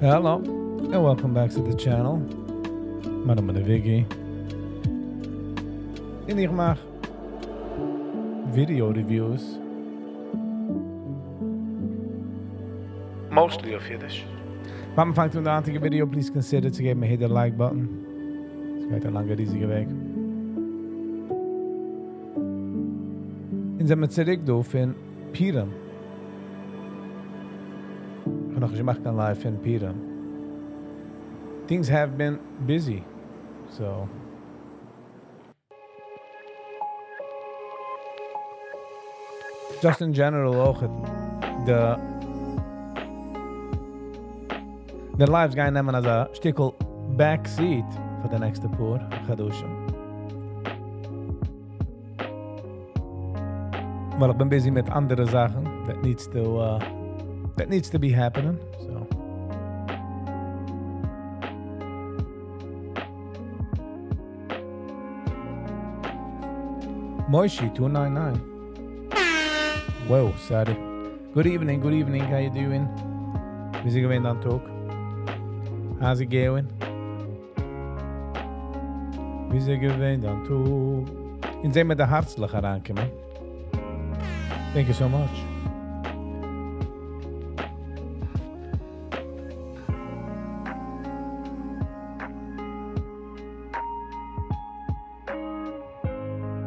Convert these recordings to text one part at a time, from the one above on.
Hello, and welcome back to the channel. מיין נאמען איז Viggy. און איך מאך video reviews. Mostly אויף אידיש. פאר מען פאנגט אן די היינטיגע video, please consider צו געבן א hit די like button. עס גייט א לאנגע ריזיגע וועג. אונז זעמיר צוריק דא פון פורים. איך האב נאכנישט געמאכט קיין live פון פורים. Things have been busy, so. Just in general אויך די די lives גייען נעמען אזא שטיקל back seat פאר די נעקסטע פאר חדשים. ווייל איך בין busy מיט אנדערע זאכן that needs to that needs to be happening, so. מוישי two nine nine. Wow, sorry. Good evening, good evening, how you doing? ווי איז געווען דיין טאג? How's it going? ווי איז געווען דיין טאג? און זעהן מיר די הארצלעך אריינקומען. Thank you so much.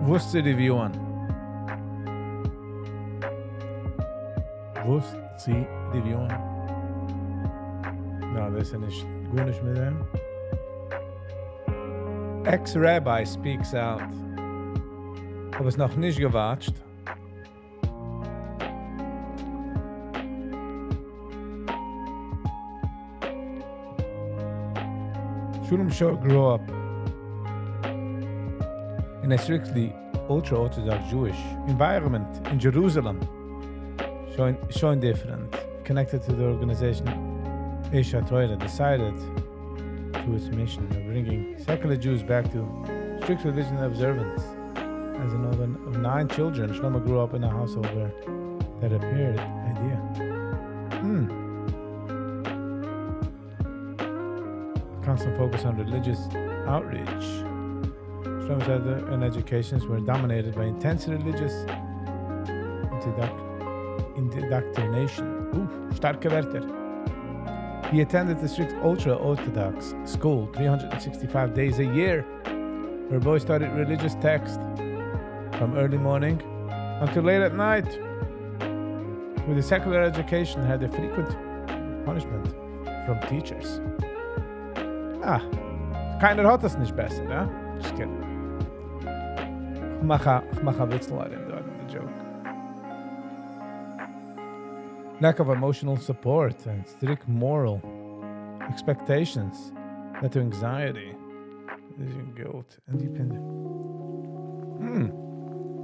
וואס צו review ען? וואס צו review ען? נא, דאס איז נישט גארנישט מיט דעם. Ex rabbi speaks out. האב עס נאך נישט גע watch ט. Shalom Shor grew up in a strictly ultra-Orthodox Jewish environment in Jerusalem. שוין שוין different. Connected to the organization Aish HaTorah decided to its mission of bringing secular Jews back to strict religion observance. As an one of nine children, Shlomo grew up in a household where that appeared idea. Hmm. Constant focus on religious outreach. Shlomo's other and educations were dominated by intense religious indoctrination. Ooh, שטארקע ווערטער. He attended the strict ultra-Orthodox school 365 days a year, where boys studied religious text from early morning until late at night. With a secular education, had a frequent punishment from teachers. Ah, קיינער האט עס נישט בעסער, הא? Just kidding. איך מאך א, איך מאך א וויצל ארום דא, the joke. Lack of emotional support and strict moral expectations led to anxiety, guilt, and dependence. Hmm.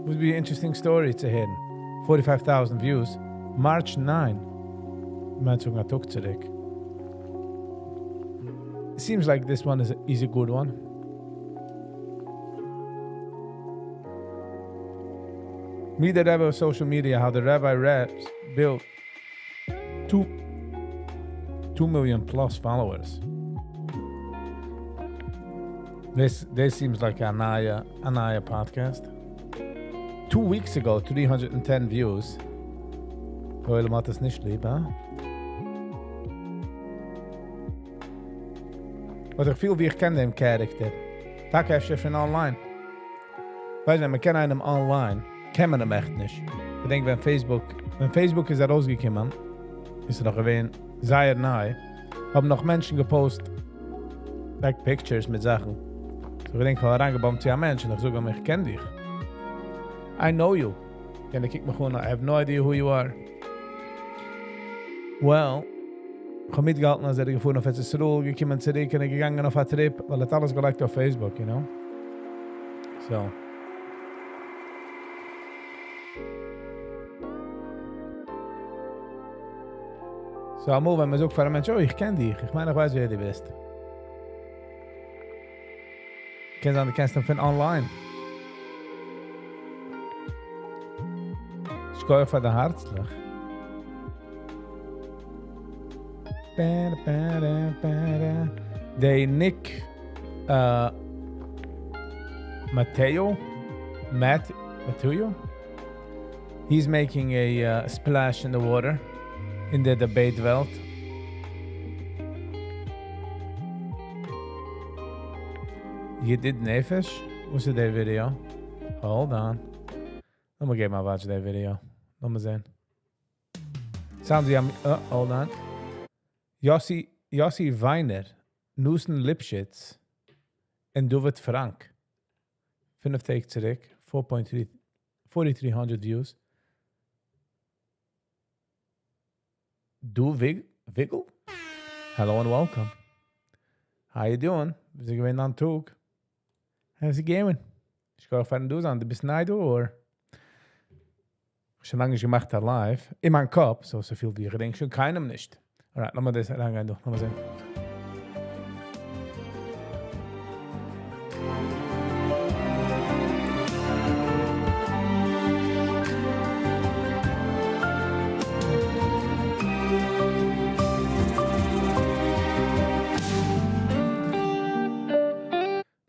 Would be an interesting story to hear. 45,000 views. March 9. מיינט זאגן א טאג צוריק. Seems like this one is a, is a good one. Meet the Rabbi of social media, how the Rabbi Raps built two, 2 million plus followers. This, this seems like a נייע, a נייע podcast. Two weeks ago, 310 views. עולם האט עס נישט ליב, הא? But איך פיל ווי איך קען דעם character. טאקע אפשר פון online. ווייסט, ווען מען קען איינעם online, קען מען אים עכט נישט. איך דענק, ווען Facebook, ווען Facebook איז ארויסגעקומען, איז עס נאך געווען זייער ניי, האבן נאך מענטשן גע post like pictures מיט זאכן. So איך דענק, איך האב אריינגע bump ט צו א מענטש און איך זאג אים, איך קען דיך. I know you. יענער קוקט מיך אן, I have no idea who you are. Well, איך האב מיטגעהאלטן, אז ער איז געפארן אויף ארץ ישראל, געקומען צוריק און ער איז געגאנגען אויף א trip, ווייל ער האט אלעס גע like ט אויף Facebook, you know? So. So אמאל ווען מען זאגט פאר א מענטש, oh, איך קען דיך, איך מיין איך ווייס ווער דו ביסט. קען זיין דו קענסט אים פון online. שכוח פאר די הארצלעך. די Nick Matteo, Matt Matteo, he's making a splash in the water in the debate וועלט. ידיד נפש? וואס איז די video? Hold on. לאמיר געבן א watch די video. לאמיר זען. Sounds ווי א... Hold on. Yossi, Yossi Weiner, Nusn Lipschitz און David Frank. 5 טעג צוריק, 4.3, 4300 views. Du Wig Wiggle? Hello and welcome. How you doing? ווי איז געווען דיין טאג? How's it going? איך פארן דא זיין, דו ביסט ניי דא, or? שוין לאנג נישט געמאכט א live. אין מיין קאפ, so אזויפיל ווי איך געדענק שוין קיינעם נישט. Alright, לאמיר דאס אריינגיין דא, לאמיר זען.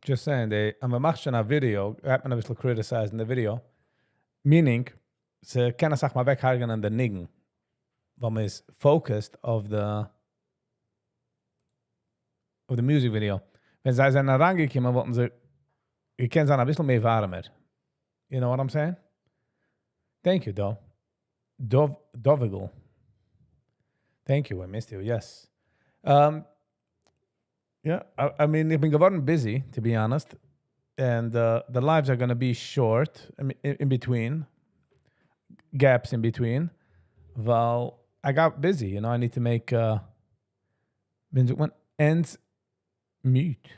Just saying, די, אז מען מאכט שוין א video, האט מען א ביסל criticize אין די video. Meaning, ס'קען אסאך מאל וועקהרגענען די ניגון, ווייל מען איז focused אויף די music video. ווען זיי זענען אריינגעקומען, וואלטן זיי געקענט זיין א ביסל מער ווארעמער. You know what I'm saying? Thank you, though. Dov Dovigl. Thank you, I missed you. Yes. Yeah, I mean, איך בין געווארן busy, to be honest. And the lives are going to be short, I mean, in between, gaps in between. Well, I got busy, I need to make, ווי זאגט מען, ends meet.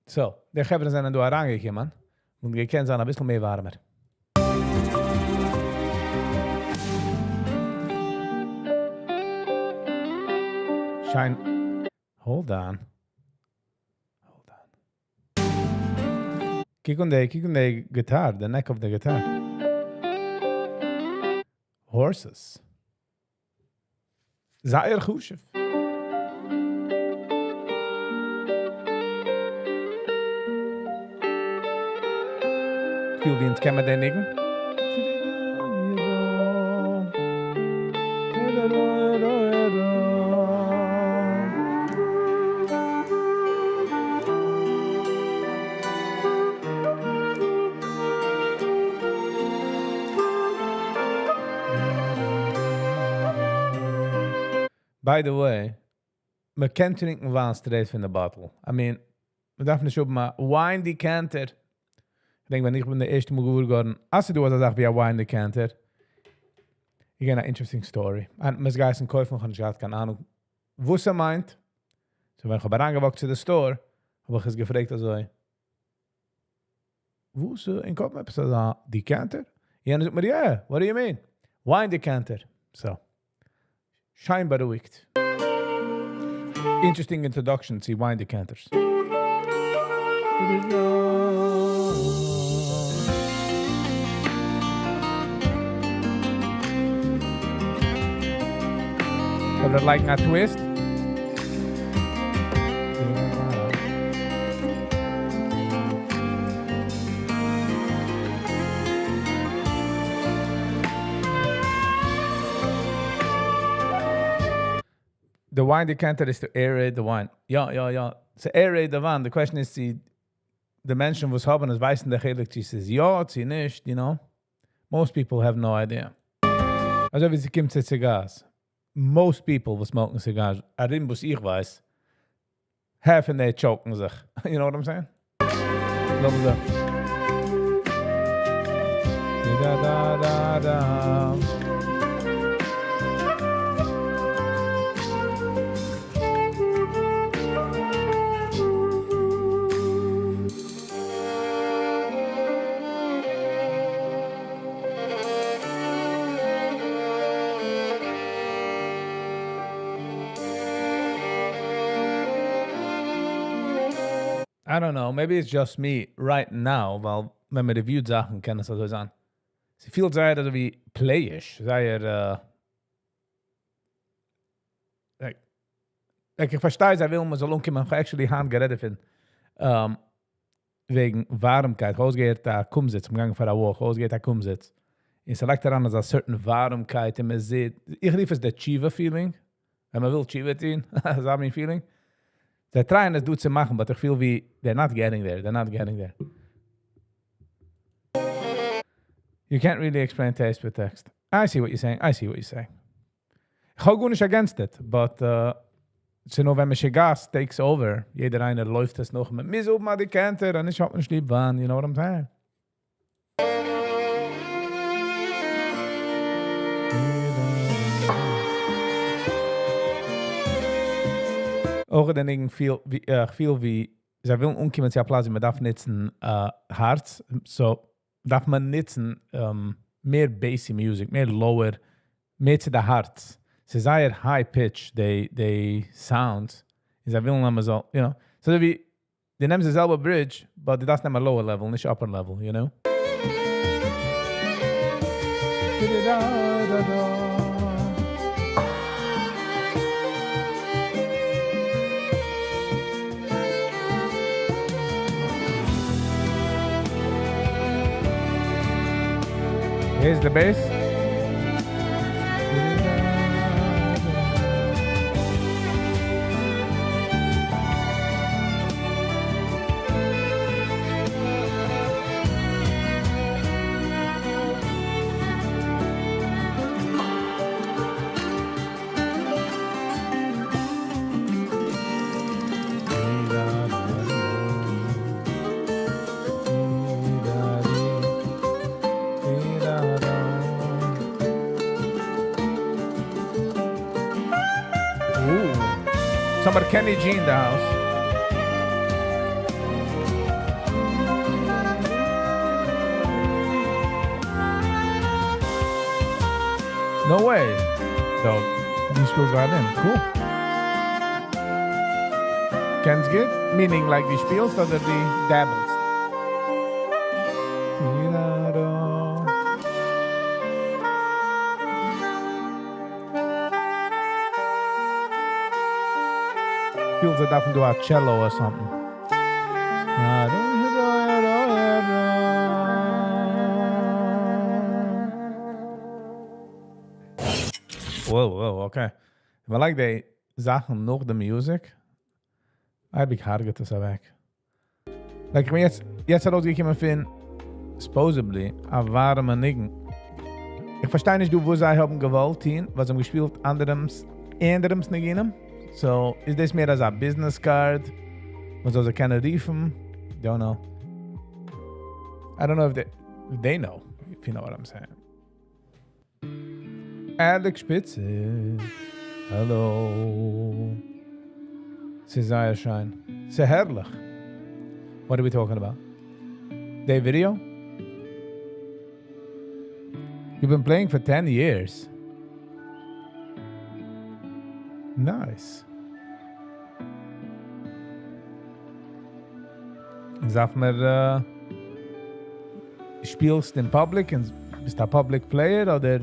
So, די חברה זענען דא אריינגעקומען און געקענט זיין א ביסל מער ווארעמער. שיין. Hold on. Hold on. קוק אן די, קוק אן די guitar, the neck of the guitar. Horses. זייער חשוב. פיל ווי אונז קען מען דעם ניגון. By the way, מען קען טרינקען וויין straight פון די bottle. I mean, מען דארף נישט האבן א wine decanter. איך דענק, ווען איך בין די ערשטע מאל געוואר געווארן, אז ס'דא אזא זאך ווי א wine decanter. Again, an interesting story. און מ'איז געגאנגען קויפן, איך האב נישט געהאט קיין אהנונג, וואס ער מיינט. So, ווען איך האב אריינגע walked צו די store, האב איך עס געפרעגט אזוי, וואס, אין קאפ עפעס אזא decanter? יענער זאגט מיר, yeah, what do you mean? Wine decanter. So, שיין בארואיגט. Interesting introduction צו wine decanters. אבער like a twist. The wine decanter is to aerate the wine. יא. To aerate the wine. The question is, די מענטשן וואס האבן עס ווייסן דער חילוק, צו ס'איז יא, צו נישט. Most people have no idea. אזוי ווי ס'קומט צו cigars. Most people וואס smoke ן cigars, ארום וואס איך ווייס, half פון די choke ן זיך. You know what I'm saying? לאמיר זען. Da da da da. I don't know, maybe it's just me right now, ווייל ווען מען reviewט זאכן קען עס אזוי זיין. ס'פילט זייער אזוי ווי playish, זייער like, like איך פארשטיי זיי ווילן מען זאל אנקומען, איך האב actually היינט גערעדט דערפון, וועגן ווארעמקייט, איך האב אויסגעהערט א קומזיץ, כ'בין געגאנגען פאר א walk, כ'האב אויסגעהערט א קומזיץ, און ס'לייגט אריין אזא certain ווארעמקייט און מען זעט, איך רוף עס די תשובה feeling, ווען מען וויל תשובה טון, אזא מין feeling. זיי טרייען עס דא צו מאכן, but איך פיל ווי they're not getting there, they're not getting there. You can't really explain taste with text. I see what you're saying, I see what you're saying. איך האב גארנישט against it, but ס'איז נאר ווען משוגעת takes over, יעדער איינער לויפט עס נאך, מען מוז האבן א decanter, און נישט האט מען נישט ליב וויין, you know what I'm saying? אויך די ניגון פיל ווי, איך פיל ווי זיי ווילן אנקומען צו א פלאץ ווי מען דארף נוצן הארץ, so דארף מען נוצן מער bassy music, מער lower, מער צו די הארץ. ס'איז זייער high pitch די די sounds, און זיי ווילן אז מען זאל, you know, ס'אזוי ווי דו נעמסט די זעלבע bridge, but דו דארפסט נעמען lower level, נישט upper level, you know. Here's the bass. Somebody Kenny G in the house. No way. Dope. דו שפילסט violin. Cool. קענסט גוט? Meaning like דו שפילסט אדער דו dabblest? פיל זיי דארפן דא א cello or something. Whoa, whoa, okay. מען לייגט די זאכן נאך די music, אייביג הרג'ט עס אוועק. Like איך בין יעצט, יעצט ארויסגעקומען פון, supposedly, א ווארעמע ניגון. איך פארשטיי נישט דא וואס זיי האבן געוואלט טון, ווייל זיי האבן געשפילט אנדערעמס, אנדערעמס ניגונים. So, איז דאס מער אזא business card, מען זאל זיי קענען רופן? Don't know. I don't know if they, if they know, if you know what I'm saying. Alex Spitzer. Hello. ס'איז זייער שיין. ס'איז הערליך. What are we talking about? The video? You've been playing for 10 years. Nice. זאג מיר, שפילסט אין public און ביסט א public player אדער?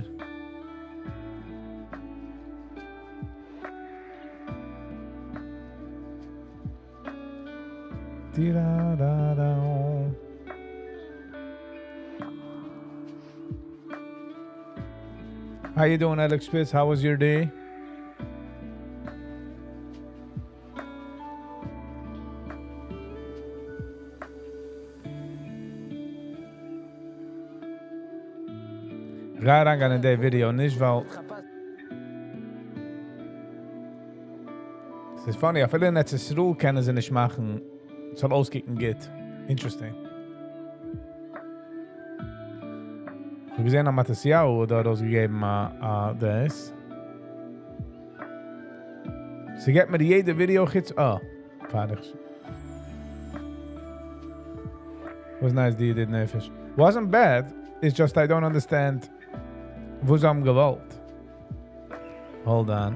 How you doing, Alex Spitz? How was your day? גיי אריינגיין אין די video, נישט ווייל ס'איז funny, אפילו אין ארץ ישראל קענען זיי נישט מאכן, ס'זאל אויסקוקן גוט. Interesting. איך האב געזען אז מתתיהו האט דא ארויסגעגעבן א א דאס. ס'געבט מיר יעדע video חוץ אה, פארטיג. Was nice די ידיד נפש. Wasn't bad, it's just I don't understand וואס זיי האבן געוואלט. Hold on.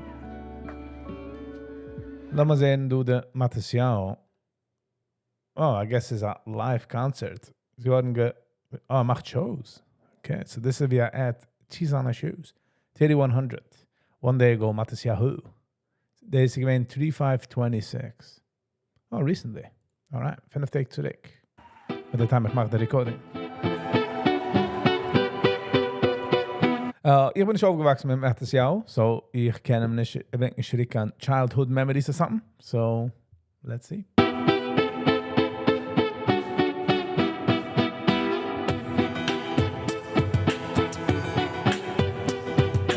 לאמיר זען דא די מתתיהו. Oh, I guess it's a live concert. זיי האבן גע... אה, ער מאכט shows. Okay, so this איז ווי א ad, זיינע shoes. 3100. One day ago, Matisyahu. דאס איז געווען 3526. Oh, recently. Alright, פינף טעג צוריק. At the time איך מאך די recording. אה, איך בין נישט אויפגעוואקסן מיט Matisyahu, so איך קען אים נישט, ער ברענגט נישט צוריק קיין childhood memories or something. So, let's see.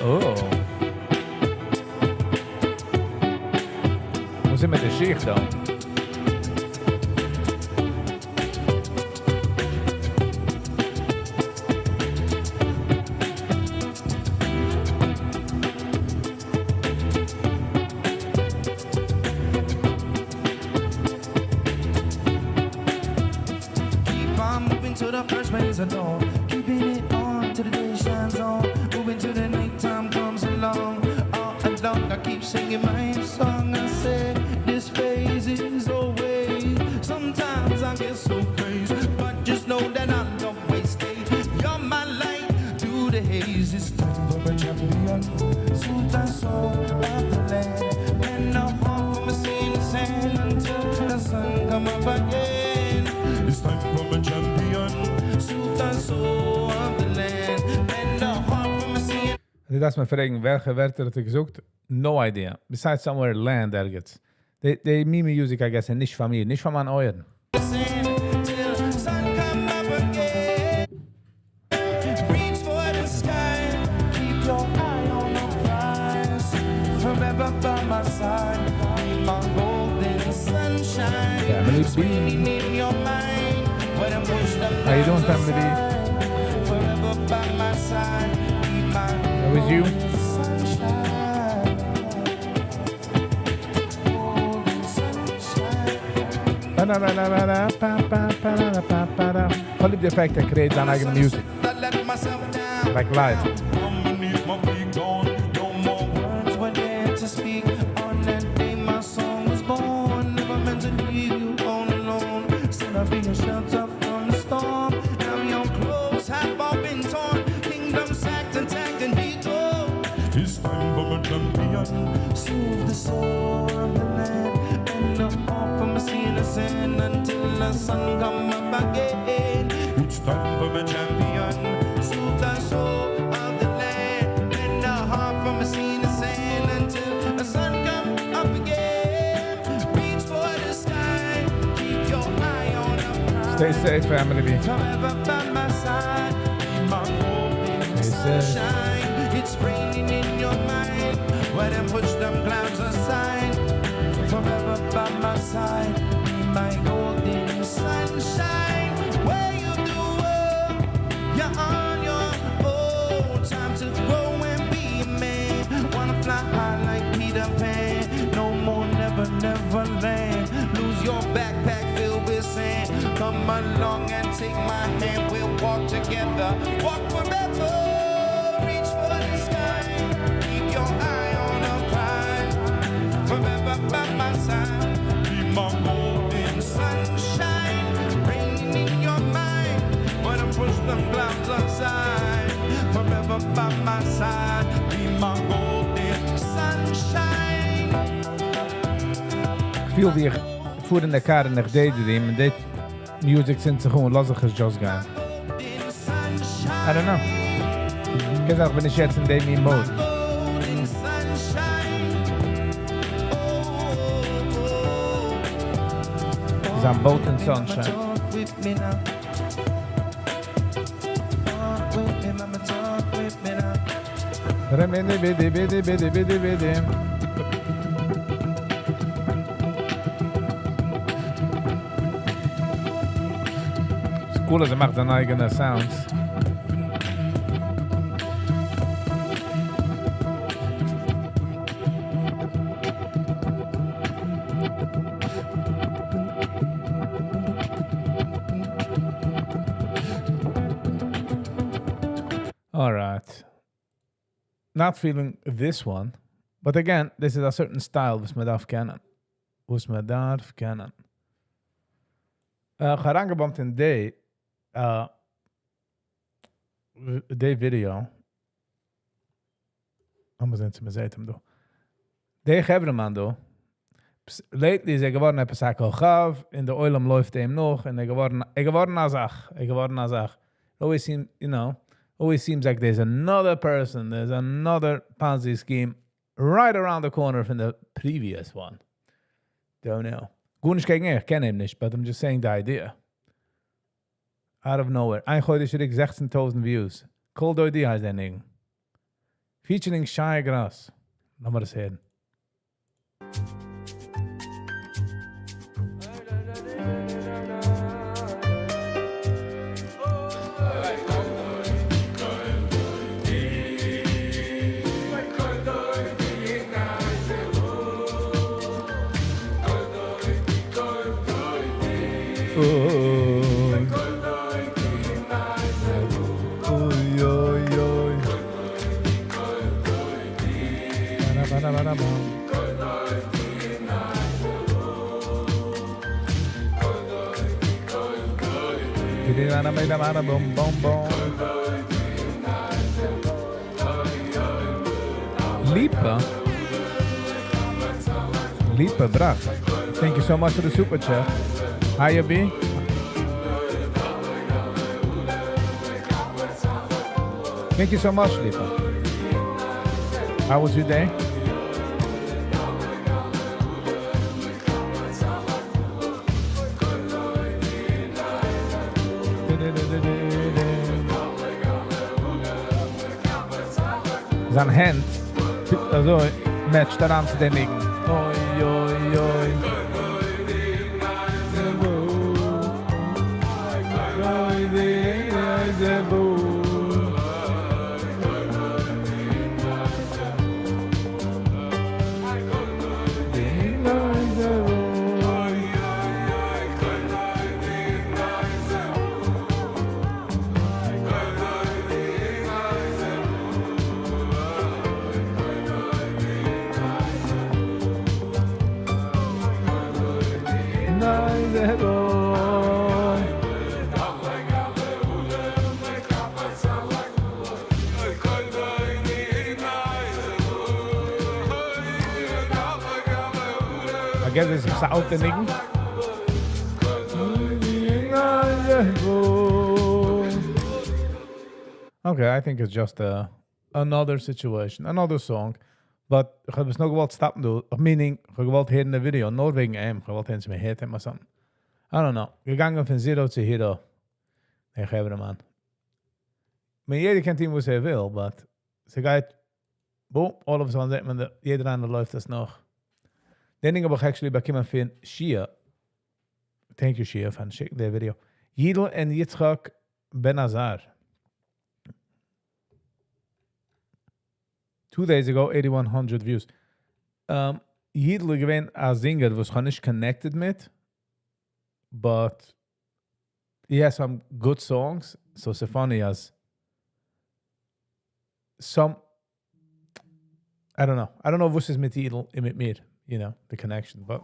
Oh. וואס איז מיט די שיך דא? Keep on moving to the first rays of dawn. Keeping it on till the day shines on. Moving till the nighttime comes along. All along I keep singing my song. I say this phase is always. Sometimes I get so crazy, but just know that I'll always stay. You're my light through the haze. It's time for a champion. Soothe the soul of the land. And no harm from a sea in the sand until the sun come up again. It's time for a champion. Soothe the soul of the land. And no harm from a sea in דו דארפסט מיר פרעגן, וועלכע ווערטער האט ער געזאגט? No idea. Besides somewhere land ערגעץ. די, די מין music, I guess, נישט פאר מיר, נישט פאר מיין אויערן. the sand till sun come up again. Reach for the sky. Keep your eye on the prize. Forever by my side. Be my golden sunshine. Family It's B. raining in your mind. When I push them How you doing, clouds family B? aside. Forever by my side. Be my How is you? golden sunshine. Golden sunshine. כ'האב ליב די fact, ער create זיין אייגענע music. I let myself down. Like live. Underneath my feet gone. No more words were there to speak. On that day my song was born. Never meant to leave you all alone. Said I'd be a shelter from the storm. Now your clothes have all been torn. Kingdom sacked and tagged and detoured. It's time for a champion. Soothe the soul of the land. And the heart from a sea of sand until the sun come up again. It's time for a champion. Soothe the soul of the land. And the heart from a sea of sand until the sun come up again. Reach for the sky. Keep your eye on the prize. Stay safe, family B. Forever by my side. Be my golden Stay safe. sunshine. It's raining in your mind. When I push them clouds aside. Forever by my side. Be my golden sunshine. Where you do world, you're on your own. Time to grow and be a man. Wanna fly high like Peter Pan. No more never, never land. Lose your backpack filled with sand. Come along and take my hand. We'll walk together, walk forever. Reach for the sky. Keep your eye on the prize. Forever by my side. Be my golden sunshine. Raining in your mind. When I push them clouds aside. Forever by my side. Be my golden sunshine. איך פיל ווי איך פאר אין די car און איך daydream און די music צינדט זיך אן, לאז איך עס just גיין. Golden sunshine. I don't know. געזאגט, בין איך יעצט אין דעם מין mode. Golden sunshine. Oh, oh, oh. איז א boat in sunshine. Talk with me now. Talk with me, mama, talk with me now. Bidi, bidi, bidi, bidi, bidi, bidi. ס'איז cool אז ער מאכט זיינע אייגענע sounds. All right. Not feeling this one. But again, this is a certain style וואס מען דארף קענען. וואס מען דארף קענען. איך האב אריינגעבאמפט אין די. די ווידיאו, לאמיר זען צו מ'זעט אים דא. דער חברה'מאן דא, lately איז ער געווארן עפעס א כוכב, און דער עולם לויפט אים נאך, און ער געווארן, ער געווארן א זאך, ער געווארן א זאך. Always seem, always seems like there's another person, there's another Ponzi scheme right around the corner from the previous one. Don't know. גארנישט קעגן אים, איך קען אים נישט, but I'm just saying the idea. Out of nowhere. איין חודש צוריק 16,000 views. קול דודי הייסט דער ניגון. Featuring Shai Gras. לאמיר עס הערן. Lipa. Lipa Brach. Thank you so much for the super chat. Hi, B. Thank you so much, Lipa. How was your day? זיין הענט, אזוי, match ט אריין צו דעם ניגון. אוי, אוי, אוי. I guess it's אן אלטע ניגון. Okay, I think it's just another situation, another song. But איך האב עס נאר געוואלט stop ן דא, meaning, איך האב געוואלט הערן די ווידיאו, נאר וועגן אים, איך האב געוואלט הערן צו מ'הערט אים or something. I don't know. געגאנגען פון zero צו hero. דער חברה'מאן. מיר יעדער קען טון וואס ער וויל, but ס'גייט, boom, all of a sudden זעט מען, יעדער איינער לויפט עס נאך. דעם ניגון האב איך actually באקומען פון Shia. Thank you, Shia, פארן שיקן די ווידיאו. Yidel and Yitzchak Ben Azar. 2 days ago, 8100 views. Yidel איז געווען א singer, וואס איך האב נישט connected מיט, but he has some good songs, so it's funny as some, I don't know. I don't know וואס איז מיט Yidel און מיט מיר, the connection, but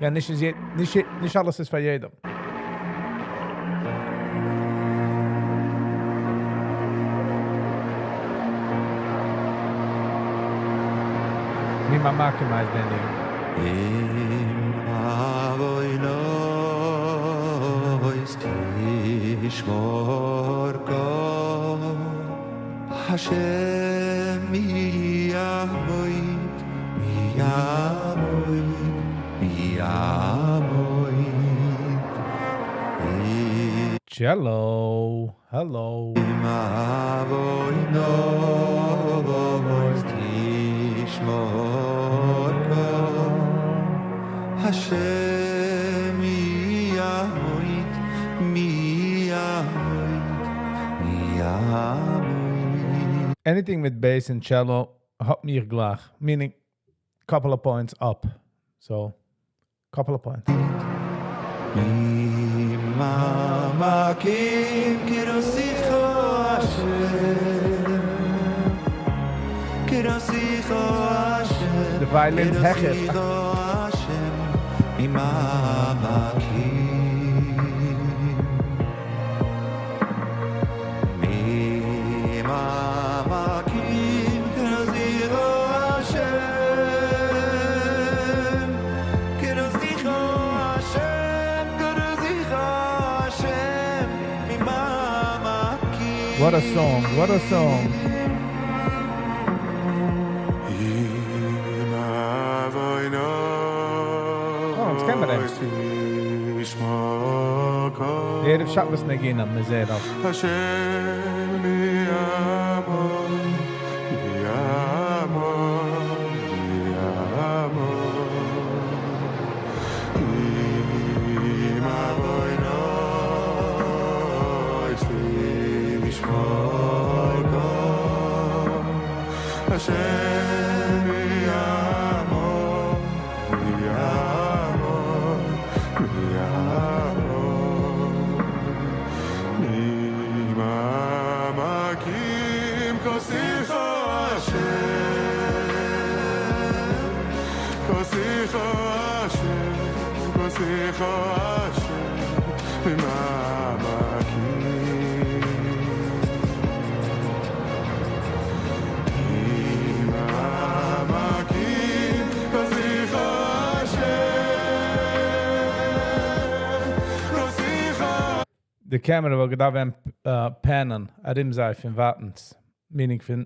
יא, נישט, איז נישט, נישט אלעס איז פאר יעדעם. ממעמקים הייסט דער ניגון. אם עוונות תשמור קה השם מי יעמוד מי יעמוד מי יעמוד. Cello. Hello. אם עוונות תשמור קה השם מי יעמוד מי יעמוד מי יעמוד. Anything with bass and cello האט מיר גלייך, meaning couple of points up. So, couple of points. ממעמקים קראתיך השם קראתיך השם The violins העכער. קראתיך השם ממעמקים What a song, what a song. Oh, אונז קענען מיר דעם. ערב שבת ניגונים, מען זעט דאס. השם יעמוד, יעמוד, יעמוד. עם עוונות תשמור השם יעמוד, יעמוד, יעמוד. ממעמקים קראתיך השם, קראתיך השם, קראתיך השם, ממעמקים. ממעמקים קראתיך השם, קראתיך די camera וואלט געדארפט ווערן pan ען, ארום זיי פון ווייטנס. Meaning פון.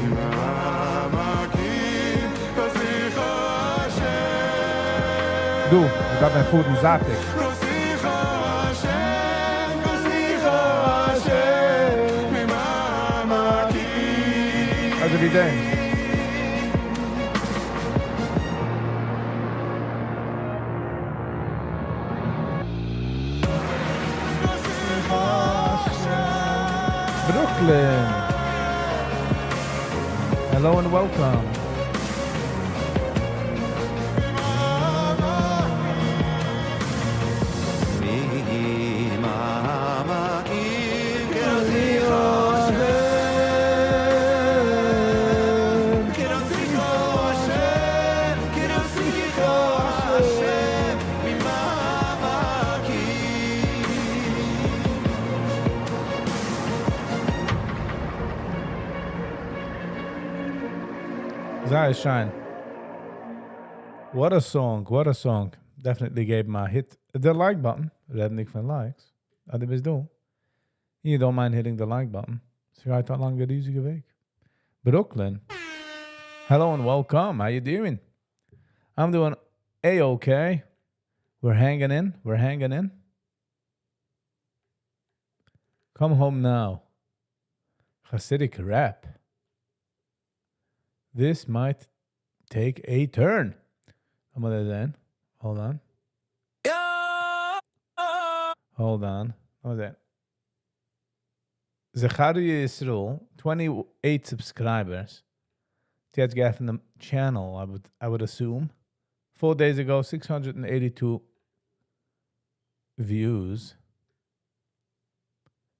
ממעמקים קראתיך השם דו, געדארפט ווערן פארן זייטיג. קראתיך השם, קראתיך השם, ממעמקים. אזוי ווי דעם. קראתיך השם. Brooklyn. Hello and welcome. ממעמקים קראתיך השם, קראתיך השם, קראתיך השם, ממעמקים. זייער שיין. What a song, what a song. Definitely gave my hit the like button. רעדנדיג פון likes. אז דו ביסט דא. You don't mind hitting the like button. ס'גייט א לאנגע ריזיגע וועג. Brooklyn. Hello and welcome. How you doing? I'm doing a-okay. We're hanging in. We're hanging in. Come home now. Hasidic rap. This might take a turn. I'm gonna then. Hold on. Hold on. Hold on. Zechariah Yisrael, 28 subscribers. האט געעפנט the channel, I would assume. 4 days ago, 682 views.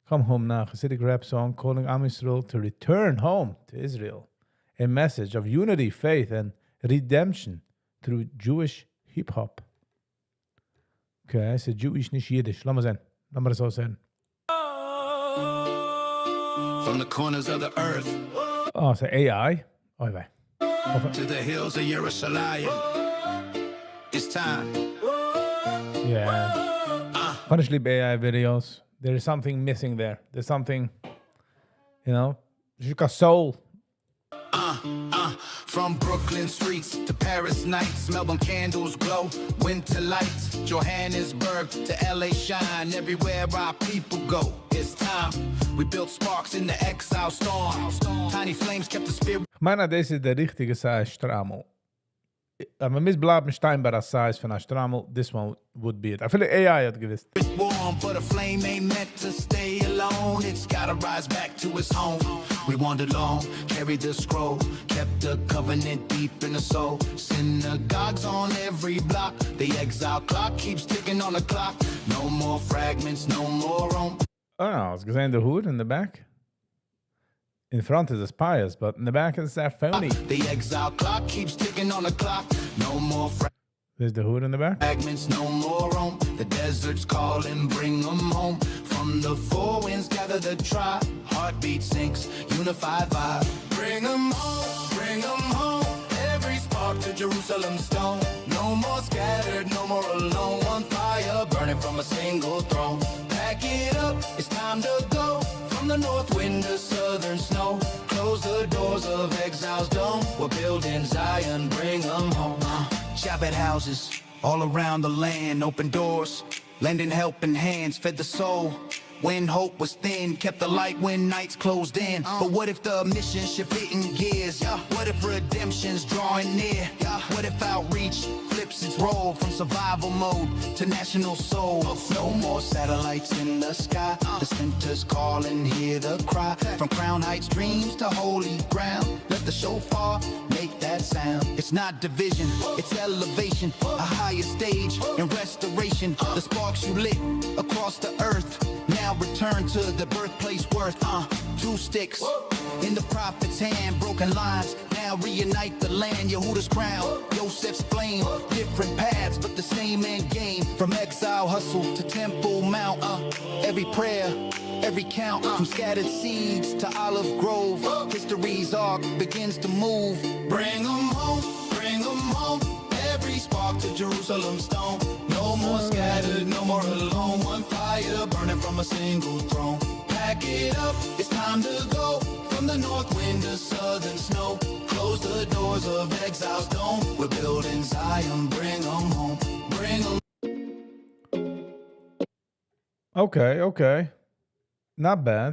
Come home now, Hasidic rap song calling עם ישראל to return home to Israel. A message of unity, faith, and redemption through Jewish hip hop. Okay, ס'איז Jewish נישט Yiddish. לאמיר זען. לאמיר עס אויסהערן. From the corners of the earth Oh, ס'איז AI. אוי וויי. To the hills of Yerushalayim. It's time. Yeah. Honestly, AI videos, there is something missing there. There's something. You got soul. From Brooklyn streets to Paris nights, Melbourne candles glow, winter lights, Johannesburg to LA shine, everywhere our people go. It's time. We built sparks in the exile storm. Tiny flames kept the spirit איך מיין, דאס איז דער ריכטיגע size שטריימל. אבער מען מוז בלייבן שטיין ביי דער size פון א שטריימל. This one would be it. אפילו AI האט געוואוסט. Warm, but a flame ain't meant to stay alone. It's gotta rise back to its home. We wandered long, carried the scroll, kept the covenant deep in the soul. Synagogues on every block. The exile clock keeps ticking on the clock. No more fragments, no more roam. Oh, האסט געזען the hood in the back? In front is pious, but in the back is that phony. The exile clock keeps ticking on the clock. No more There's the hood in the back. Fragments, no more roam. The desert's calling, bring 'em home. From the four winds, gather the tribe. Heartbeat sinks, unified vibe. Bring 'em home, bring 'em home. Every spark. spark to Jerusalem's stone. No more scattered, no more alone. One fire burning from a single throne. Pack it up, it's time to go. From the north wind to southern snow. Close the doors of exile's dome. We're building Zion, bring 'em home. Shabbat houses all around the land, open doors, lending helping hands, fed the soul. When hope was thin, kept the light when nights closed in. But what if the mission shifted in gears? What if redemption's drawing near? What if outreach flips its role from survival mode to national soul? No more satellites in the sky. The center's calling, hear the cry. From Crown Heights dreams to holy ground. Let the shofar make that sound. It's not division, it's elevation. A higher stage and restoration. The sparks you lit across the earth now return to the birthplace worth. Two sticks in the prophet's hand, broken lines. Now reunite the land, Yehuda's crown, Yosef's flame. Different paths, but the same end game. From exile hustle to Temple Mount. Every prayer, every count. From scattered seeds to olive grove. History's arc begins to move. Bring 'em home, bring 'em home. Every spark to Jerusalem stone. No more scattered, no more alone. One fire burning from a single throne. Pack it up, it's time to go. From the north wind to southern snow. Close the doors of exile's dome. We're building Zion, bring 'em home. Bring 'em. Okay. Not bad.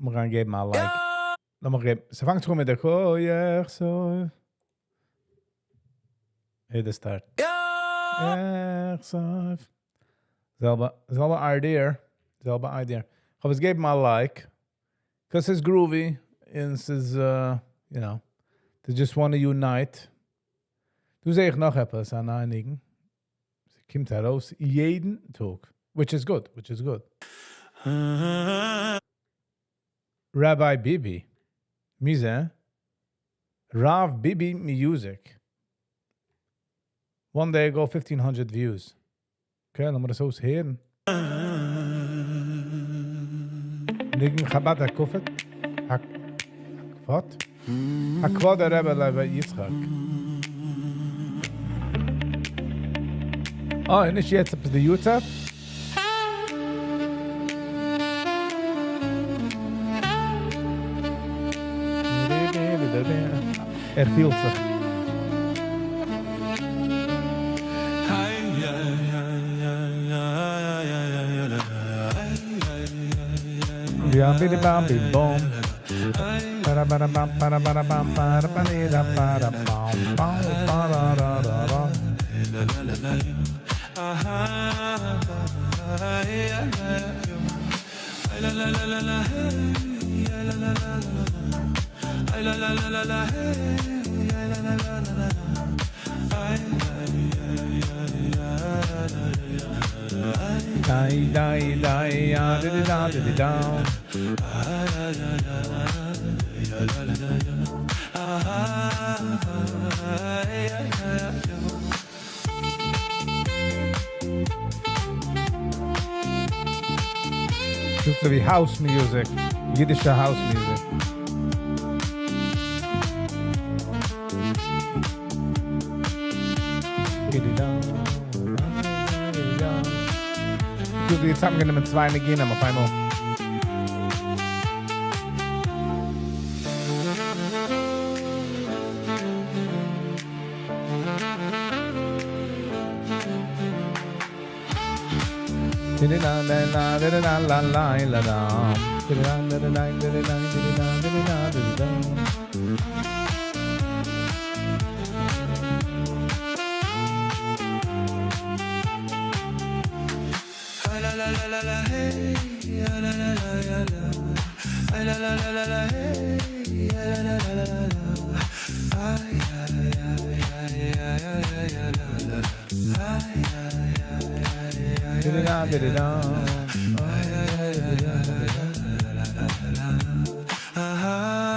לאמיר אריינגעבן א like. לאמיר געבן. ס'פאנגט אן מיט דער כח סוף. Hey, the start. סוף. זעלבע, זעלבע idea. זעלבע idea. איך האב עס געגעבן א like. Because it's groovy. And it's, they just want to unite. דא זע איך נאך עפעס אן א ניגון. ס'קומט ארויס יעדן טאג. Which is good, which is good. Rabbi Bibi. מי זה? Rav Bibi Music. One day ago, 1500 views. Okay, לאמיר דאס אויסהערן. ניגון חב"ד הקפת. הקפות? הכבוד הרב לוי יצחק. אה, נישט יעצט עפעס די יארצייט? ער פילט זיך. דאס איז ווי house music, אידישע house music. דו יעצט האבן גענומען צוויי ניגונים אויף איינמאל.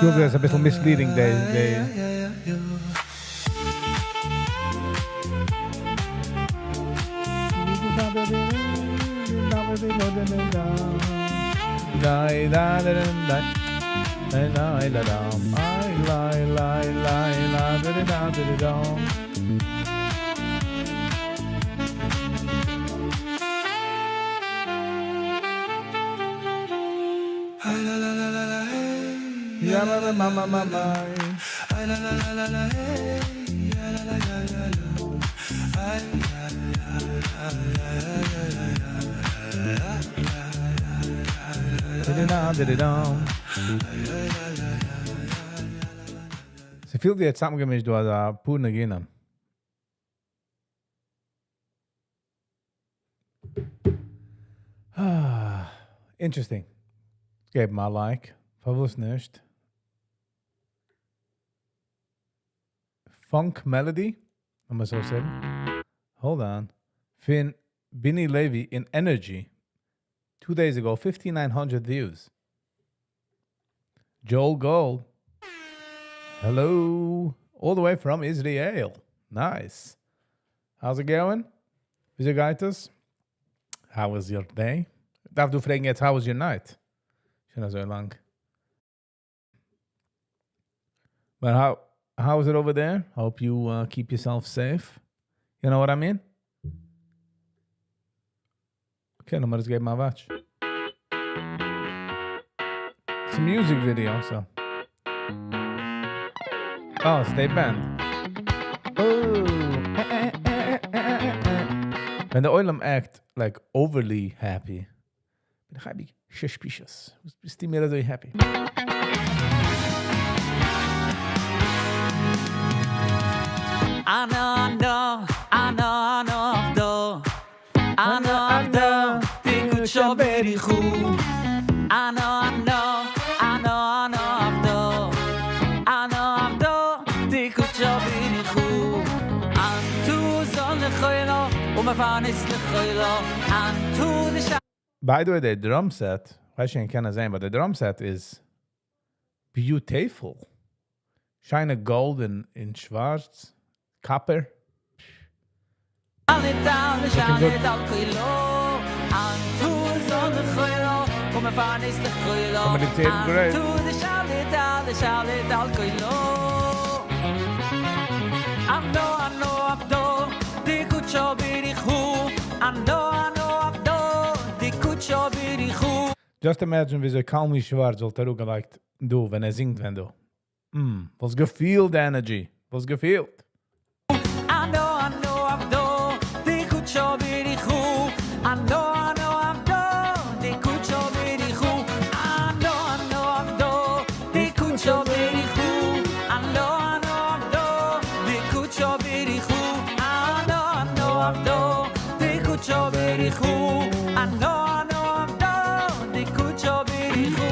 דאס איז אביסל misleading די די. ליי ליי ליי ליי די דא די דא. יא מא מא מא מא מא. ס'פילט ווי ער האט צוזאמגעמישט דא אזא פאר ניגונים. Interesting. געב אים א like. פארוואס נישט? Funk Melody? לאמיר אזוי זאגן. Hold on. פון Binny Levy in Energy. 2 days ago, 5900 views. Joel Gold. Hello. All the way from Israel. Nice. How's it going? וויאזוי גייט עס? How was your day? דארף דא פרעגן יעצט, how was your night? שוין אזוי לאנג. But how is it over there? Hope you keep yourself safe. You know what I mean? Okay, לאמיר עס געבן א watch. It's a music video, so. Oh, it's band. Oh. ווען דער עולם act like overly happy, בין איך happy suspicious. ביסטו מיר אזוי happy? אנא אנא אנא אנא עבדא אנא עבדא דקודשא בריך הוא אנא אנא אנא אנא עבדא אנא עבדא דקודשא בריך הוא אנטו זן לכולא ומפרנס לכולא אנטו דש By the way, the drum set, ווייס איך קען זיין, but the drum set is beautiful. שיינע gold אין שווארץ, copper. שליט על כולא אנטו זן לכולא ומפרנס לכולא Somebody take great. אנטו דשליט על שליט על כולא אנא אנא עבדא דקודשא בריך הוא אנא אנא עבדא דקודשא בריך הוא Just imagine וויאזוי Kalmi Schwarz וואלט אראפגעלייגט דא, ווען ער זינגט ווען דא. וואלסט געפילט the energy. וואלסט געפילט. אנא אנא עבדא דקודשא בריך הוא אנא אנא עבדא דקודשא בריך הוא אנא אנא עבדא דקודשא בריך הוא אנא אנא עבדא דקודשא בריך הוא אנא אנא עבדא דקודשא בריך הוא אנא אנא עבדא דקודשא בריך הוא.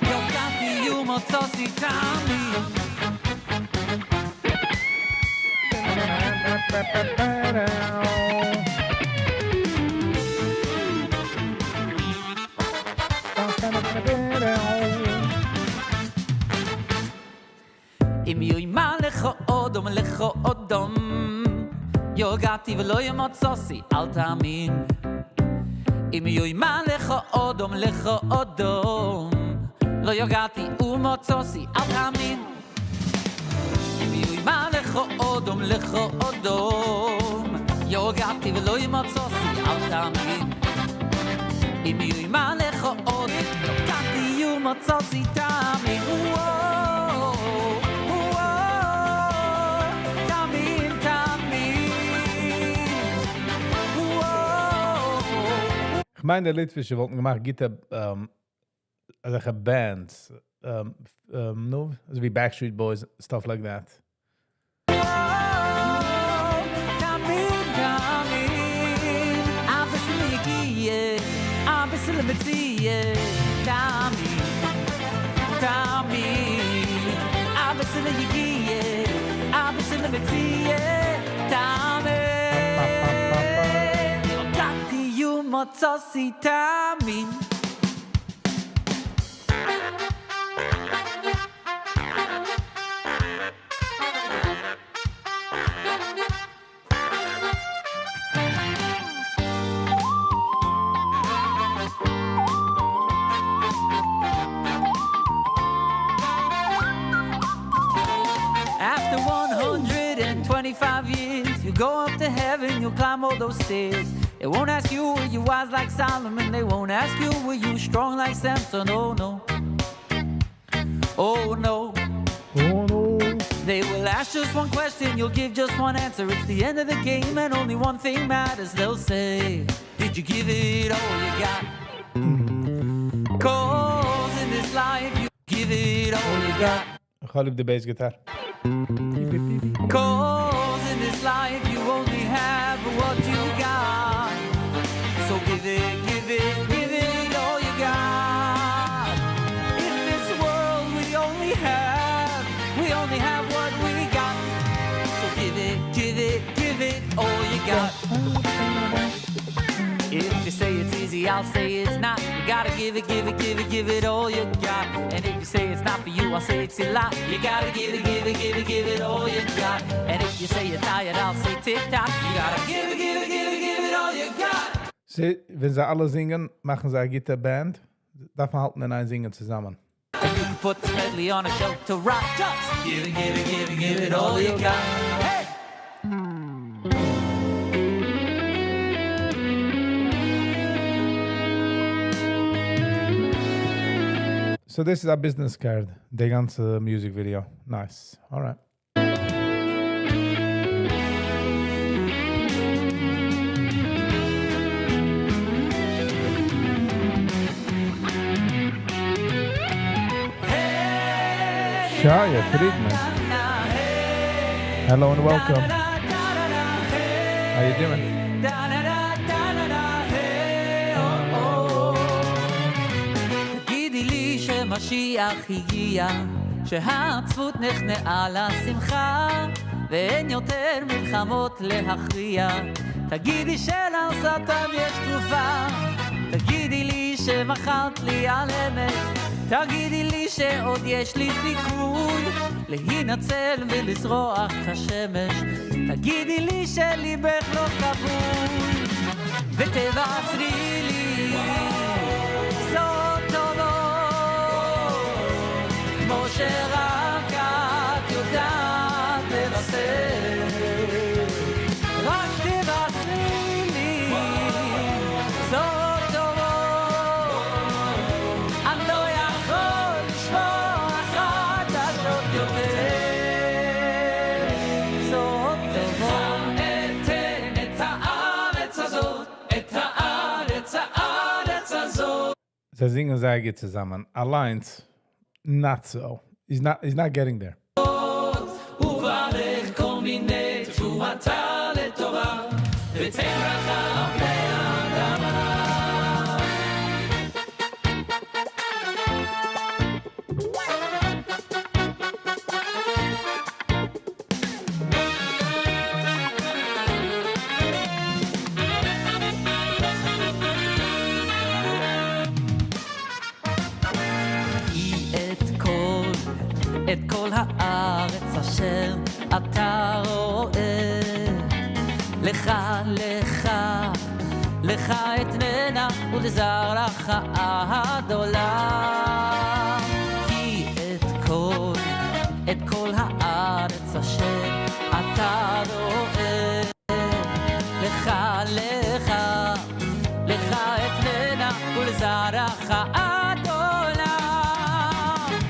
יגעתי ומצאתי תאמין. אם יאמר לך אדם לך אדם יגעתי ולא מצאתי אל תאמין. אם יאמר לך אדם לך אדם לא יגעתי ומצאתי אל תאמין. אם יאמר לך אדם לך אדם יגעתי ולא מצאתי אל תאמין. אם יאמר לך אדם יגעתי ומצאתי תאמין. וואו, וואו, תאמין, תאמין. וואו. איך מיין, די ליטווישע וואלטן געמאכט גוטע אזעלכע bands, נו, אזוי ווי Backstreet Boys, stuff like that. תאמין, תאמין, א ביסל יגיעה, א ביסל מציאה, תאמין, תאמין, א ביסל יגיעה, א ביסל מציאה, תאמין, יגעתי ומצאתי תאמין. you'll climb all those stairs. They won't ask you were you wise like Solomon. They won't ask you were you strong like Samson. Oh no. Oh no. Oh no. They will ask just one question, you'll give just one answer. It's the end of the game, and only one thing matters. They'll say, Did you give it all you got? 'Cause in this life, you give it all you got. איך האב ליב די bass guitar. 'Cause in this life, you only have what you got. So give it, give it, give it all you got. In this world, we only have what we got. So give it, give it, give it all you got. If you say it's easy, I'll say it's not. You gotta give it, give it, give it, give it all you got. And if you say it's not for you, I'll say it's a lot. You gotta give it, give it, give it, give it all you got. And if you say you're tired, I'll say tick tock. You gotta give it, give it, give it, give it all you got. זיי, ווען זיי אלע זינגען, מאכן זיי א גוטע band. דארף מען האלטן אין איין זינגען צוזאמען. And you can put this medley on a shelf to rock. Just give it, give it, give it, give it all you got. Hey! So this is a business card. די גאנצע music video. Nice. All right. Shaya Friedman. Hello and welcome. How you doing? Da da da da da da hey oh oh. תגידי לי שמשיח הגיע, שהעצבות נכנעה לשמחה, ואין יותר מלחמות להכריע. תגידי שלשטן יש תרופה, תגידי לי שמחלת לי על אמת, תגידי לי שעוד יש לי סיכוי להינצל ולזרוח כשמש, תגידי לי שליבך לא כבוי, ותבשרי לי בשורות טובות, כמו שרק את יודעת לבשר. רק תבשרי לי בשורות טובות, אני לא יכול לשמוע חדשות יותר. בשורות טובות. אתן את הארץ הזאת, את הארץ, הארץ הזאת. זיי זינגען זייער גוט צוזאמען. אליינס, not so. He's not getting there. וברך כל מיני תבואתה לטובה, ותן ברכה על פני האדמה. כי את כל הארץ אשר אתה רואה, לך, לך, לך אתננה ולזרעך עד עולם. כי את כל הארץ אשר אתה רואה, לך, לך, לך אתננה ולזרעך עד עולם.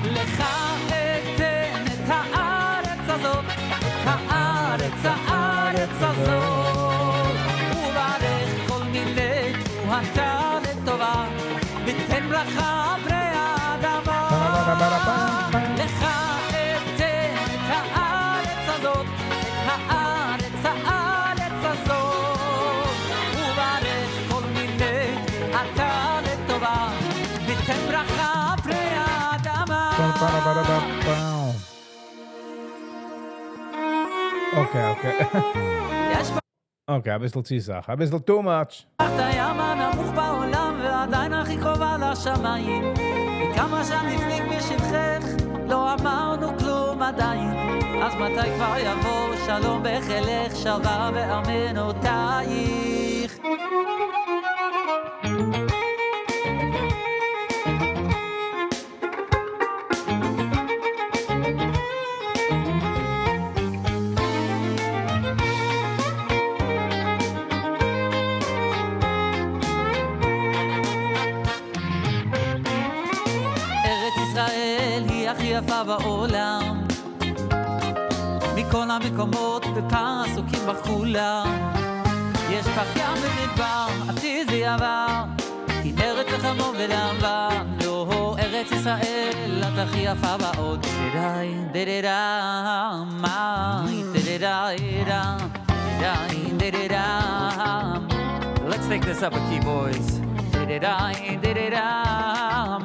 לך אתן את הארץ הזאת, את הארץ, הארץ הזאת, וברך כל מיני תבואתה לטובה, ותן ברכה על פני האדמה. לך אתן את הארץ הזאת, את הארץ, הארץ הזאת, וברך כל מיני תבואתה לטובה, ותן ברכה על פני האדמה. Ba-ba-ba-ba-ba-bow. Okay. יש Okay, א ביסל צו סאך. א ביסל too much. את הים הנמוך בעולם ועדיין הכי קרובה לשמיים, וכמה שהנפליג בשבחך לא אמרנו כלום עדיין. אז מתי כבר יבוא שלום בחילך, שלווה בארמנותייך? יפה בעולם. מכל המקומות בפער עסוקים בכולם. יש פח ים במדבר, עתיד ויעבר, כנרת וחרמון ולבן, לא ארץ ישראל, את הכי יפה בעוד. די די די מאי די די די די די די. Let's take this up a key, boys. די די די די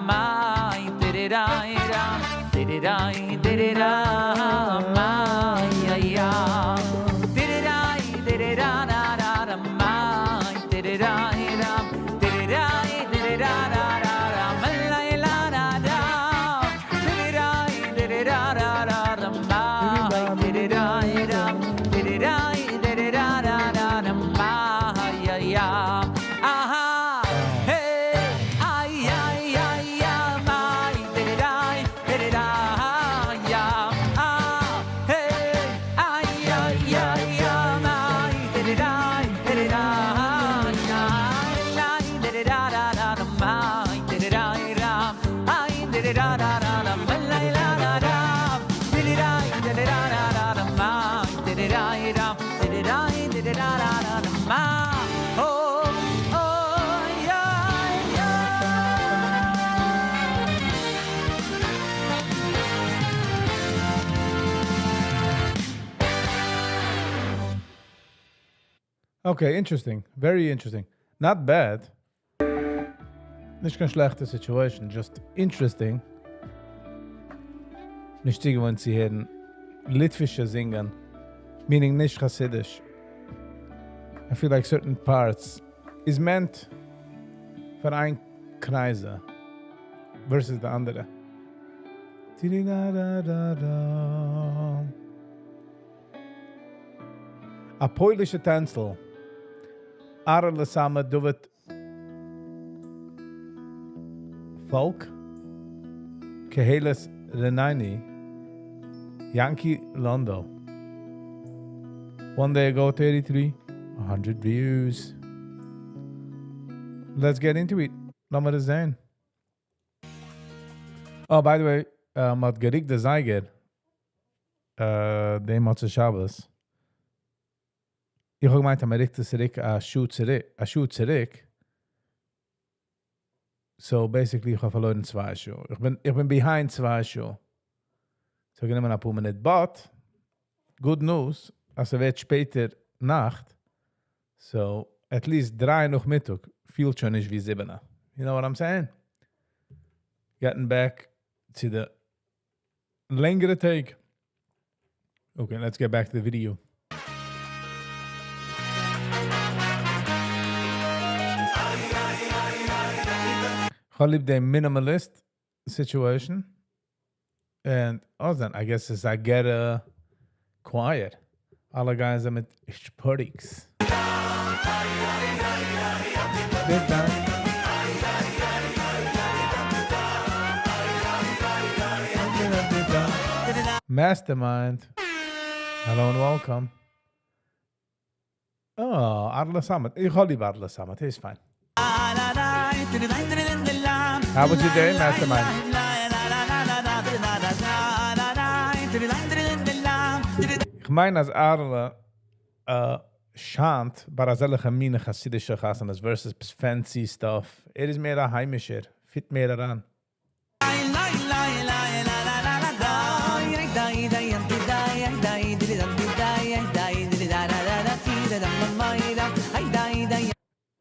מאי די די די די די די די מאי יא די די די די da da da da מאי די די די די די די די da da da da ma la la da da די די די da da da da מאי די די די די די די da da da da מאי יא יא aha hey ay ay ay ay די די די די da ya ah hey ay ay ay ay די די די די da ya la di di da da da da ma di di da da ay di di da da da da ma la la da da di di da di di da da da da ma di di da da di di da di di da da da da ma oh oh yeah yeah. Okay, interesting. Very interesting. Not bad. נישט קיין שלעכטע situation, just interesting. נישט צוגעוואוינט צו הערן ליטווישע זינגען, meaning נישט חסידיש. I feel like certain parts is meant פאר איין קרייז versus די אנדערע. Ti-di-da-da-da-da. א פוילישע טענצל. Ahrele Samet David Falk. Keheles Renani. Yankee Londo. One day ago, 33, 100 views. Let's get into it. לאמיר עס זען. Oh, by the way, מ'האט גערוקט די זייגער דעם מוצאי שבת. איך האב געמיינט, מ'רוקט עס צוריק, א שעה צוריק, א שעה צוריק. So basically, איך האב פארלוירן 2 שעה. איך בין behind 2 שעה. So גענומען א פאר מינוט. But, good news, אז ס'ווערט שפעטער נאכט, so at least 3 נאכמיטאג פילט שוין נישט ווי 7. You know what I'm saying? Getting back to the לענגערע טעג. Okay, let's get back to the video. איך ליב די minimalist situation. And oh, then I guess it's I get a quiet. אלע גייען זיי מיט שפוריקס. Big bang. Mastermind. Hello and welcome. Oh, Ahrele Samet. איך האב ליב Ahrele Samet. איז פיין. How was your day, Mastermind? איך מיין, אז Ahrele שיינט ביי אזעלכע מינע חסידישע חתונות versus fancy stuff. ער איז מער א היימישער, fit מער אריין.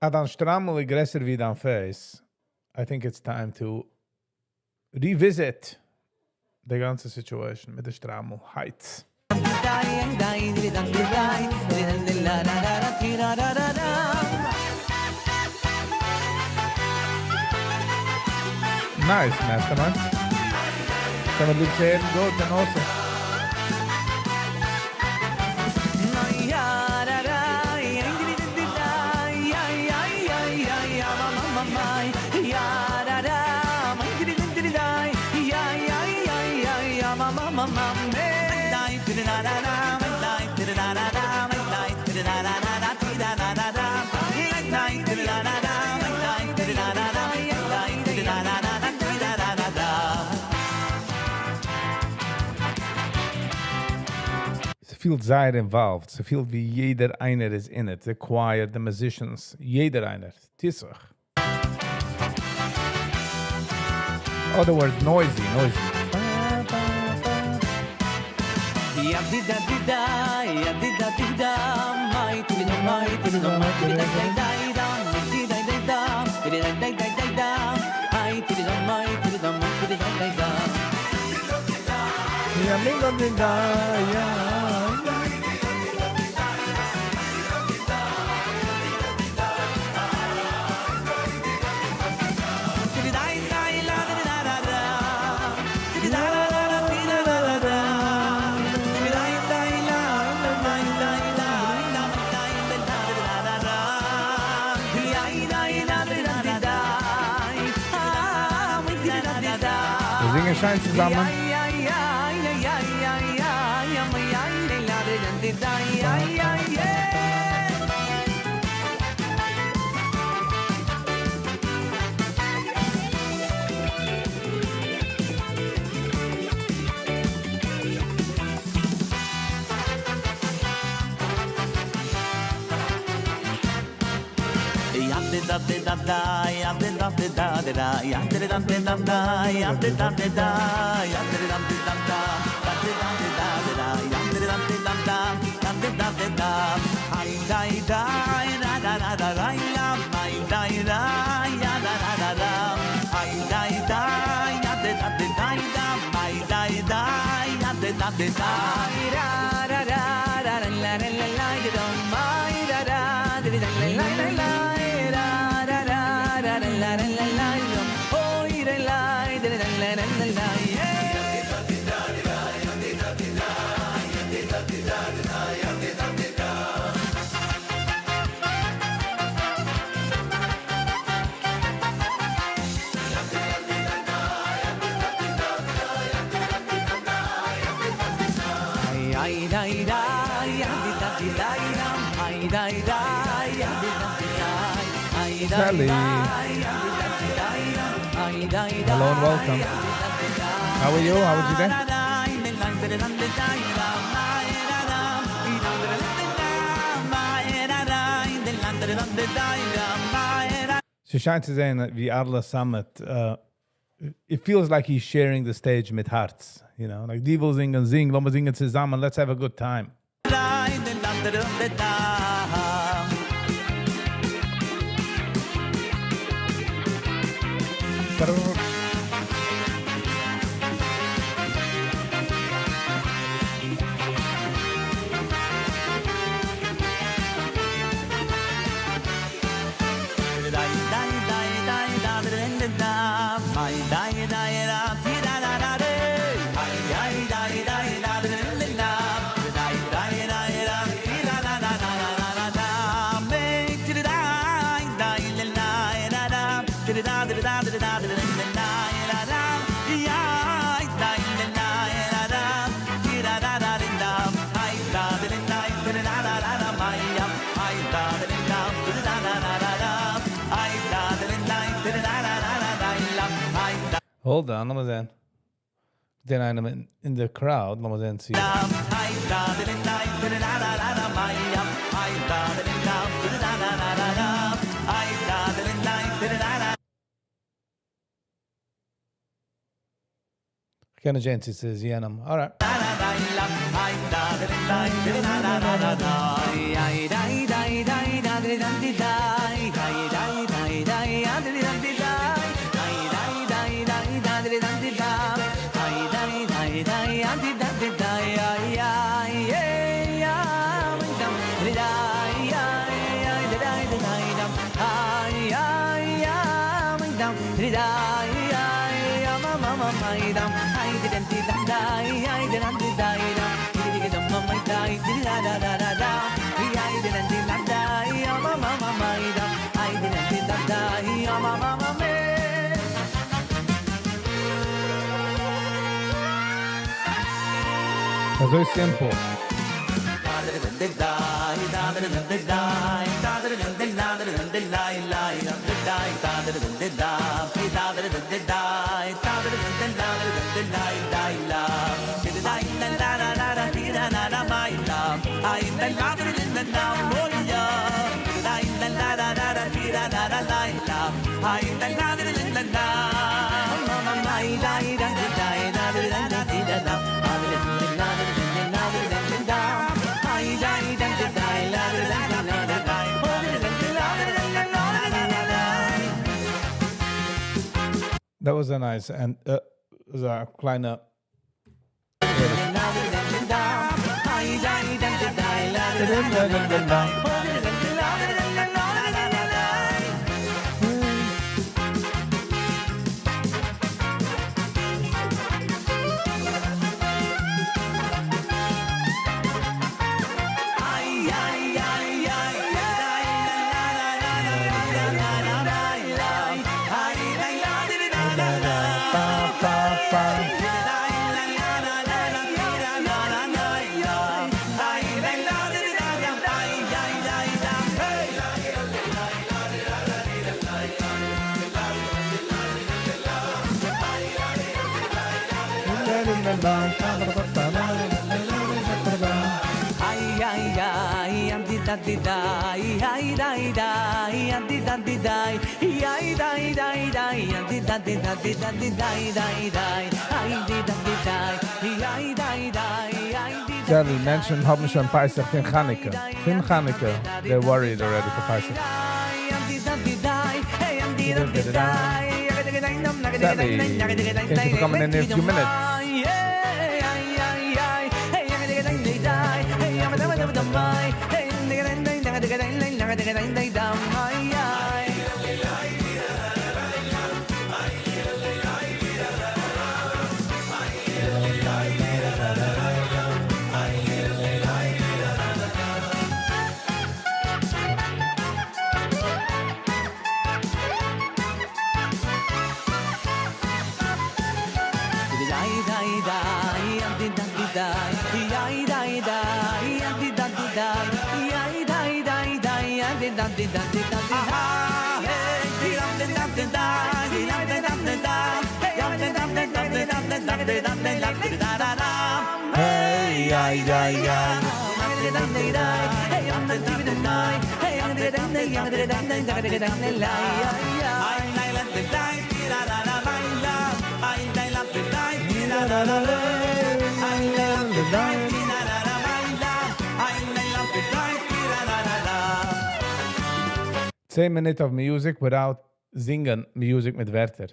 אה, דיין שטריימל איז גרעסער ווי דיין face. I think it's time to revisit די גאנצע situation מיט די שטריימל heights. Nice, Mastermind. קען מען ליב הערן, גוט און awesome. ס'פילט זייער involved. ס'פילט ווי יעדער איינער איז in it. The choir, the musicians, יעדער איינער. טיסוך. Other words, noisy, noisy. מיר זינגען שיין צוזאמען. Sally. Hello and welcome. How are you? How was your day? ס'שיינט צו זען, ווי Arla Sammet, it feels like he's sharing the stage מיט הארץ. Like, די וויל זינגען, זינג, לאמיר זינגען צוזאמען, let's have a good time. Hold on, לאמיר זען. דען איינעם in the crowd, לאמיר זען צי. איך קען נישט זען צי ס'איז יענעם. Alright. אזוי simple. That was a nice and א קליינע. Sadly, מענטשן האבן שוין פסח פון חנוכה. פון חנוכה, they're worried already for Pesach. Sadly, thank you for coming in a few minutes. Hey, ay, ay, ay. 10 מינוט of music without זינגען music מיט ווערטער.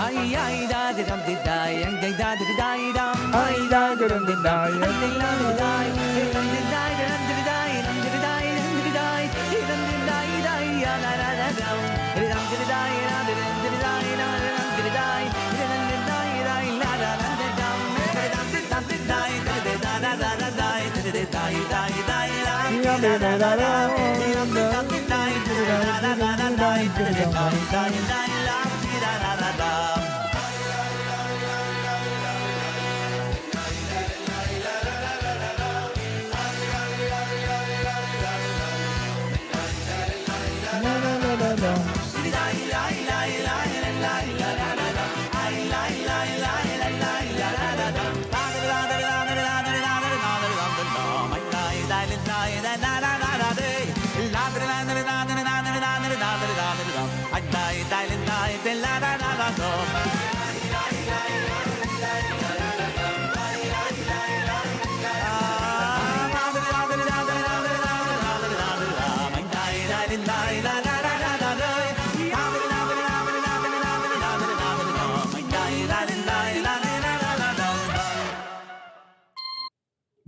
Ay ay da di dum di da yang ding da di da dum. Ay, da, di dum di da, ay ding da di da dum di da dum di da dum di da dum di da dum di da da ya la la la dum di dum di da da di dum di da da dum di da dum di da da la la la di dum di dum di dum di da di da da da da da di di da da da la Ya, da, da, da, da, di dum di dum di da di da da da da da di di da da da la di da da da da. Na, na, na, na, na.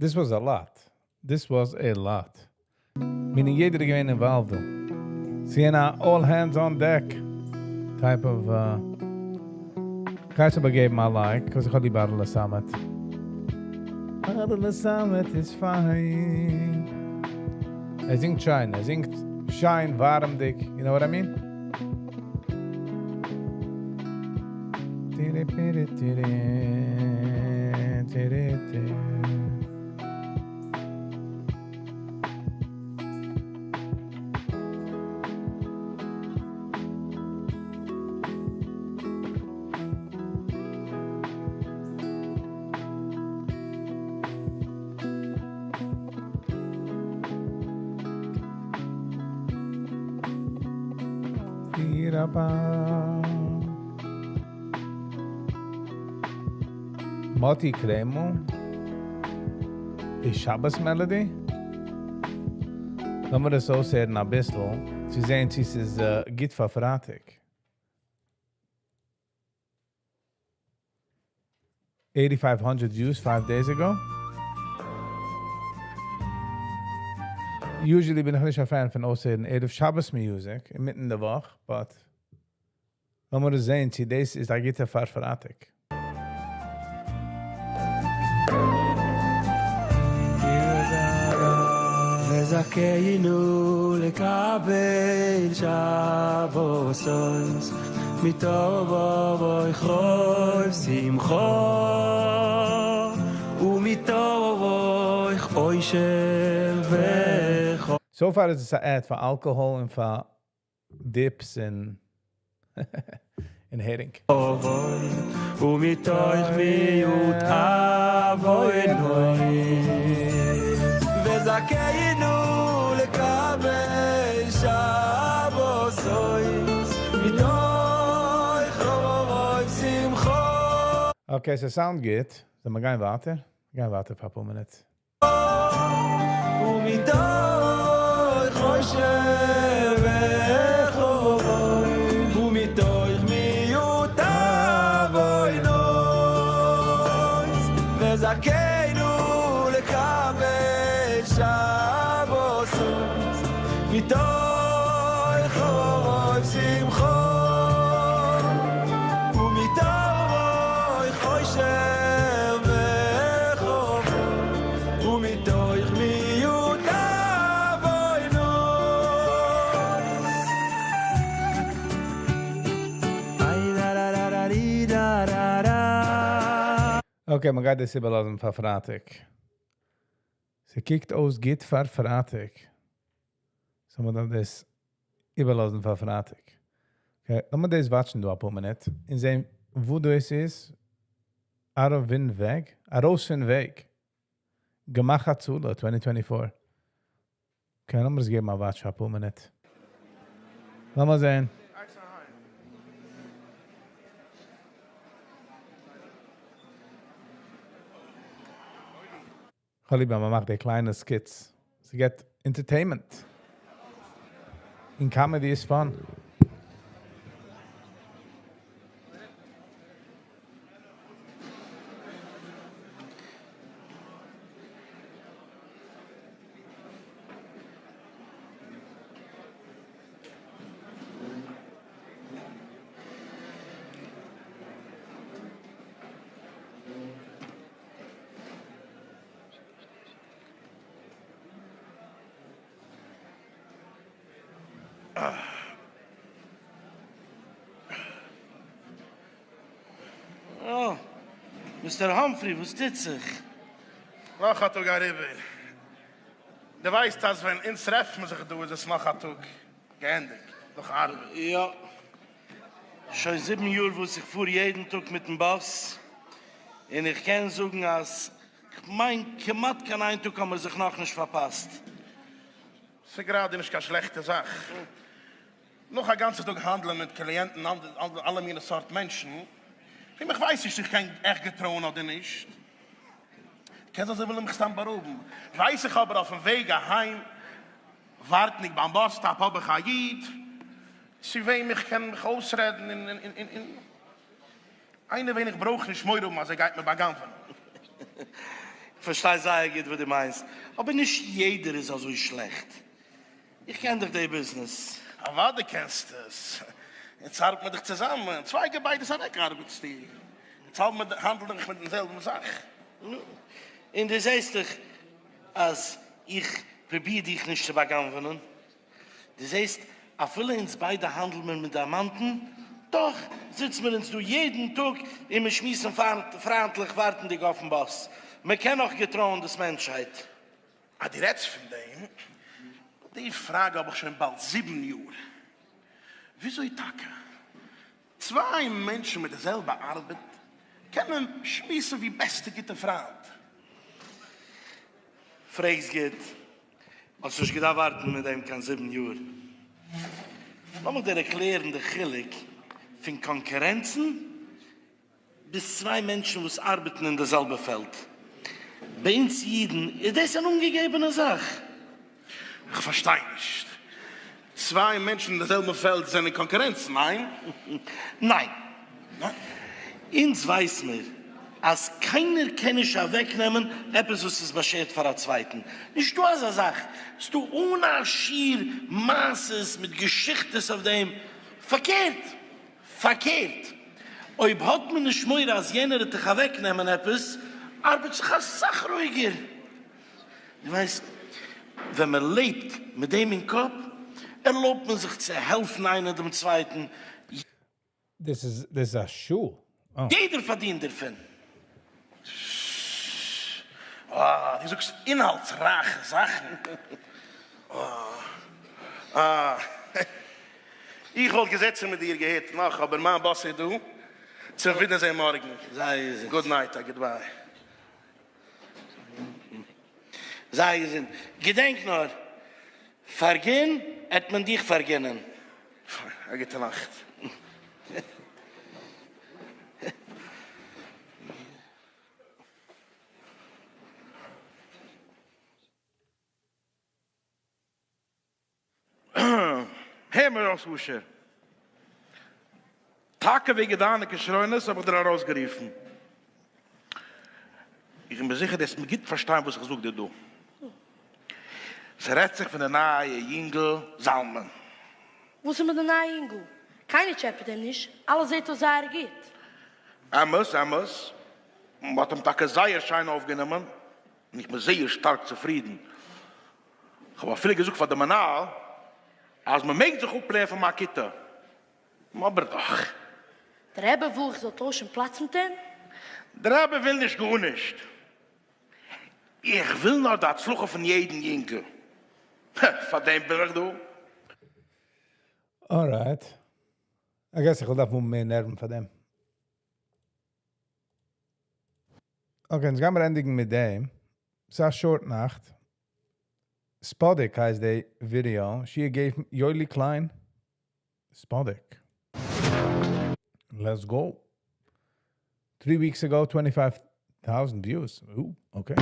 This was a lot. This was a lot. Meaning יעדער איז געווען involved. Siena, all hands on deck type of. גיי איך אבער געבן א like, because איך האב ליב אהרעלע סאמעט. אהרעלע סאמעט איז פיין. ער זינגט שיין, ער זינגט שיין, ווארעמדיג. You know what I mean? Tiri, piri, tiri, tiri, tiri. About. Moti Kremo? די שבת melody? לאמיר דאס אויסהערן א ביסל, צו זען צו ס'איז גוט פאר פרייטאג. 8500 views 5 days ago. Usually בין איך נישט א fan פון אויסהערן ערב שבת music, אינמיטן די וואך, but לאמיר זען צו דאס איז א גוטע פאר פרייטאג. וזכינו לקבל שבתות מתוך רוב שמחה ומתוך אושר וחוב So far איז עס אן ad פאר alcohol און פאר dips און הערינג. ומתוך מיעוט עוונות וזכינו לקבל שבתות מתוך רוב שמחה Okay, so sound גוט. זאל מיר גיין ווייטער? גיין ווייטער פאר א פאר מינוט. ומתוך אושר וכבוד ומתוך מיעוט עוונות וזכינו לקבל שבתות מתוך רוב שמחה ומתוך אושר וכבוד ומתוך מיעוט עוונות איי דא דא דא דא די דא דא דא. Okay, מען גייט דאס איבערלאזן פאר פרייטאג. ס'קוקט אויס גוט פאר פרייטאג. זאל מען דאן דאס איבערלאזן פאר פרייטאג. Okay, לאמיר דאס watch ן דא א פאר מינוט און זען, וואו דאס איז. ארויס פון וועג. ארויס פון וועג. גמ"ח הצלה 2024. Okay, לאמיר עס געבן א watch א פאר מינוט. לאמיר זען. חליבה, מען מאכט די קליינע skits. ס'געבט entertainment. און comedy איז fun. Oh, Mr. Humphrey, וואס טוט זיך? נאך א טאג אריבער. דו ווייסט, אז ווען אונז טרעפן זיך דא, איז עס נאך א טאג געענדיגט. נאך ארבעט. יא. שוין 7 יאר, וואס איך פאר יעדן טאג מיט'ן באס. און איך קען זאגן, אז כ'מיין, כמעט קיין איין טאג האבן מיר זיך נאך נישט פארפאסט. ס'איז גראדע נישט קיין שלעכטע זאך. נאך א גאנצן טאג האנדלען מיט קליענטן, אלע מיני סארט מענטשן. איך ווייס נישט, איך קען עכט געטרויען אדער נישט. קען זיין, זיי ווילן מיך סתם בארויבן. ווייס איך אבער אויפ'ן וועג אהיים, ווארטנדיג ביים bus stop, האב איך א איד, צו וועם איך קען מיך אויסרעדן און איינער וועם איך ברויך נישט מורא האבן, אז ער גייט מיר בא'גנב'ענען. איך פארשטיי זייער גוט, וואס דו מיינסט. אבער נישט יעדער איז אזוי שלעכט. איך קען דאך די business. אוודאי קענסטו עס. יעצט ארבעט מען דאך צוזאמען. צוויי געביידעס אוועק ארבעטסטו. יעצט האלט מען, האנדלט דאך מיט דעם זעלבן זאך. און דו זעסט דאך, אז איך פרוביר דיך נישט צו בא'גנב'ענען. דו זעסט, אפילו אונז ביידע האנדלען מיר מיט דיאמאנטן, דאך זיצן מיר אונז דא יעדן טאג און מיר שמועסן פריינטליך ווארטנדיג אויפ'ן באס. מען קען נאך געטרויען דאס מענטשהייט. אז דו רעדסט פון דעם, די פראגע האב איך שוין באלד 7 יאר. וויאזוי טאקע? צוויי מענטשן מיט די זעלבע ארבעט קענען שמועסן ווי בעסטע גוטע פריינד. פרעגסט גוט. האסט נישט געדארפט ווארטן מיט דעם קיין 7 יאר. לאמיך דיר ערקלערן די חילוק פון קאנקורענצן ביז צוויי מענטשן וואס ארבעטן אין די זעלבע פעלד. ביי אונז אידן איז דאס אן אנגעגעבענע זאך. איך פארשטיי נישט. צוויי מענטשן אין די זעלבע פעלד זענען קאנקורענצן, ניין? ניין. אונז ווייס מיר אז קיינער קען נישט אוועקנעמען עפעס וואס איז באשערט פאר א צווייטן. נישטא אזא זאך. ס'דא אן א שיעור מעשות מיט געשיכטעס אויף דעם. פארקערט! פארקערט, אויב האט מען נישט מורא אז יענער וועט דיך אוועקנעמען עפעס, ארבעט זיך אסאך רואיגער. דו ווייסט, ווען מען לעבט מיט דעם אין קאפ, ערלויבט מען זיך צו העלפן איינער דעם צווייטן. דאס איז דאס איז א שול? אה. יעדער פארדינט דערפון. אה, דו זאגסט אינהאלטסרייכע זאכן. אה. איך וואלט געזעצן מיט דיר געהערט נאך אבער מיין באס איז דא. צום ווידערזען מארגן. זיי געזונט. Good night א goodbye. זיי געזונט. געדענק נאר, פארגין עט מען דיך פארגינען. א גוטע נאכט. הער מיר אויס אשר. טאקע וועגן דיינע כשרונות האב איך דיר ארויסגערופן. איך בין זיכער דו וועסט מיר גוט פארשטיין וואס איך זאג דיר דא. ס'רעדט זיך פון די נייע יונגל זלמן. וואס איז מיט די נייע יונגל? קיינער טשעפעט אים נישט, אלעס זעט אויס זייער גוט. אמת אמת, מ'האט אים טאקע זייער שיין אויפגענומען, און איך בין זייער שטארק צופרידן. כ'האב אפילו געזאגט פאר די מנהל אז מ'מעג זיך אפלערנען פון מיין כיתה. אבער דאך. דער רבי וויל איך זאל טוישן פלאץ מיט אים? דער רבי וויל נישט גארנישט. איך וויל נאר די הצלחה פון יעדן יונגל. פאר דעם בין איך דא. Alright. I guess איך וועל דארפן האבן מער נערוון פאר דעם. Okay, אונז גיימיר ענדיגן מיט דעם. ס'איז א short נאכט. ספאדיק הייסט די ווידעא. שיע געבן יואלי קליין. ספאדיק. Let's go. Three weeks ago, 25,000 views. Ooh, okay.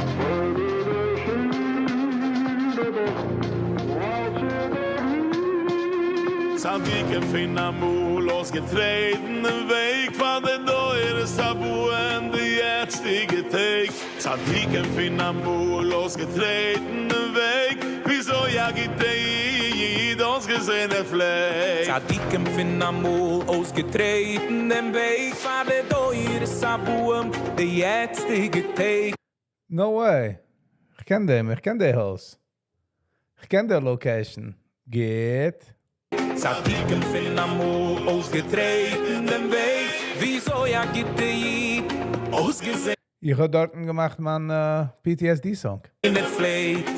צדיקים פון אמאל אויסגעטרעטן דעם וועג פאר די דורות הבאים די יעצטיגע טעג. צדיקים פון אמאל אויסגעטרעטן דעם וועג וויאזוי א גוטע איד אויסגעזען ער פלעגט. צדיקים פון אמאל אויסגעטרעטן דעם וועג פאר די דורות הבאים די יעצטיגע טעג. No way. איך קען דעם, איך קען די הויז. איך קען די location. גוט. צדיקים פון אמאל אויסגעטרעטן דעם וועג וויאזוי א גוטע איד אויסגעזען. איך האב דארטן געמאכט מיין PTSD song. ער פלעגט.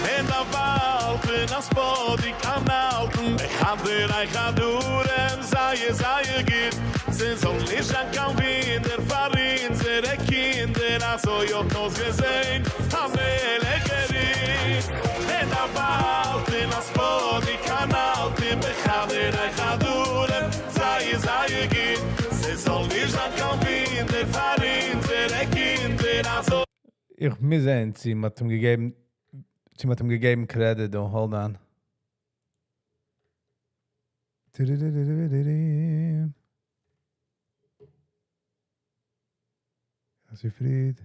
אין א וואלד אין א ספאדיק אן אלטן בחדרי חדרים זייער זייער גוט ס'זאל נישט זיין קיין וואונדער פאר אונזערע קינדער אזוי האט אויסגעזען א מלך עריק אין א וואלד אין א ספאדיק אן אלטן בחדרי חדרים זייער זייער גוט ס'זאל נישט זיין קיין וואונדער פאר אונזערע קינדער אזוי. איך מוז זען צו מ'האט אים געגעבן, צו מ'האט אים געגעבן credit דא, hold on. יאסי פריד.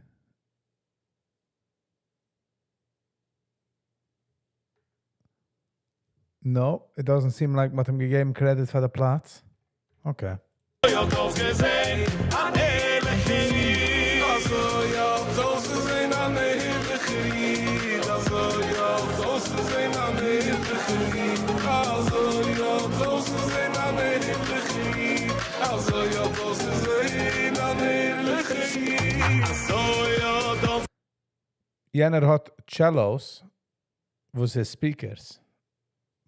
No, it doesn't seem like מ'האט אים געגעבן credit פאר די פלאץ. Okay. האט אויסגעזען אן ערליכער איד. אזוי האט אויסגעזען אן ערליכער איד. אזוי האט אויסגעזען אן ערליכער איד. אזוי האט אויסגעזען אן ערליכער איד. אזוי האט אויסגעזען אן ערליכער איד. אזוי האט אויס. יענער האט cellos, וואס איז speakers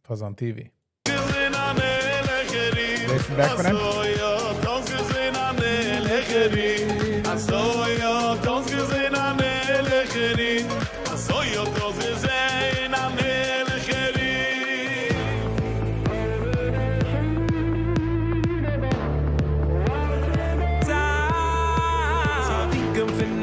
פאר זיין TV. געזען אן ערליכער איד. ווער איז back פון אים? אזוי האט אויסגעזען אן ערליכער איד. אזוי האט אויסגעזען אן ערליכער איד. אזוי האט אויסגעזען אן ערליכער איד.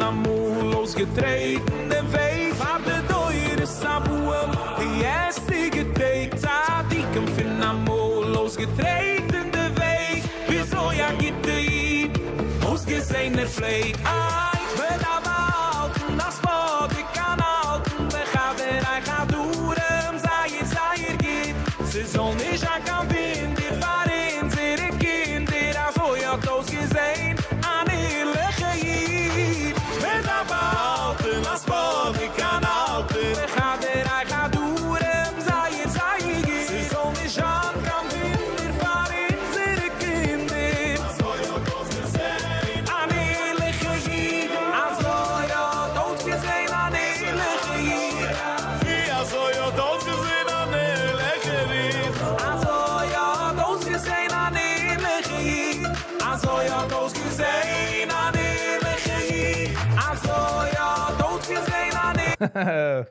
אמאל אויסגעטרעטן דעם וועג פאר די דורות הבאים די יעצטיגע טעג צדיקים פון אמאל אויסגעטרעטן די וועג וויאזוי א גוטע איד אויסגעזען ער פלעג איי מען דארף באהאלטן א ספאדיק אן אלטן בחדרי חדרים זייער זייער גוט ס'זאל נישט זיין קיין וואונדער פאר אונזערע קינדער אזוי האט אויסגעזען אן ערליכע איד מען דארף באהאלטן א ספאדיק אן אלטן בחדרי חדרים זייער זייער גוט ס'זאל נישט זיין קיין וואונדער פאר אונזערע קינדער אזוי האט אויסגעזען אן ערליכע איד אזוי האט אויסגעזען אן ערליכע איד ווי אזוי האט אויסגעזען אן ערליכער איד? אזוי האט אויסגעזען אן ערליכע איד אזוי האט אויסגעזען אן ערליכע איד אזוי האט אויסגעזען אן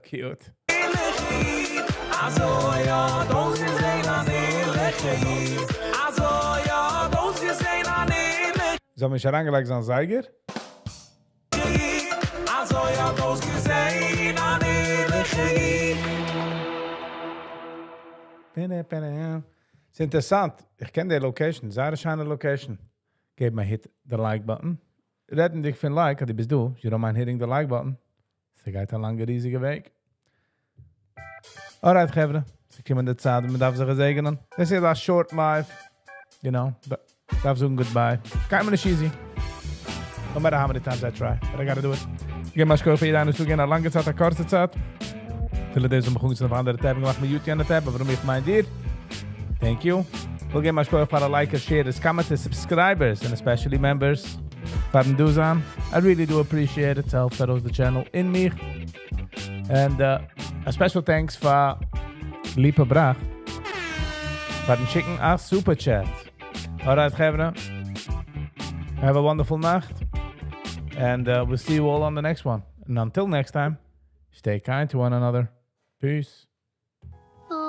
Cute. ערליכע איד אזוי האט אויסגעזען אן ערליכע איד אזוי האט אויסגעזען אן ערליכע זאל מען נישט אריינגעלייגט זיין זייגער? איד אזוי האט אויסגעזען אן ערליכע איד פענע, פענע, יא. ס'איז אינטערעסאנט. איך קען די location. זייער א שיינע location. געב מיר hit the like button. רעדנדיג פון like, אז דו ביסט דא. You don't mind hitting the like button. ס'גייט א לאנגע ריזיגע וועג. Alright, חברה. ס'געקומען די צייט, מען דארף זיך געזעגענען. This is a short live. But דארף זאגן goodbye. קיינמאל נישט easy. No matter how many times I try, but I gotta do it. געב מיר א שכוח פאר יעדער איינער צוגיין, א לאנגע צייט, א קורצע צייט. פילע דאס האבן מיך אויף אנדערע tab געמאכט, mute יענע tab, אבער איך מיין דיר. Thank you. וויל געבן א שכוח פאר די likers, sharers, commenters, subscribers, and especially members. פארן דא זיין. I really do appreciate it. ס'העלפט ארויס the channel און מיך. And a special thanks פאר Lipa Brach פארן שיקן א super chat. Alright, חברה. Have a wonderful נאכט. And we'll see you all on the next one. And until next time, stay kind to one another. Peace.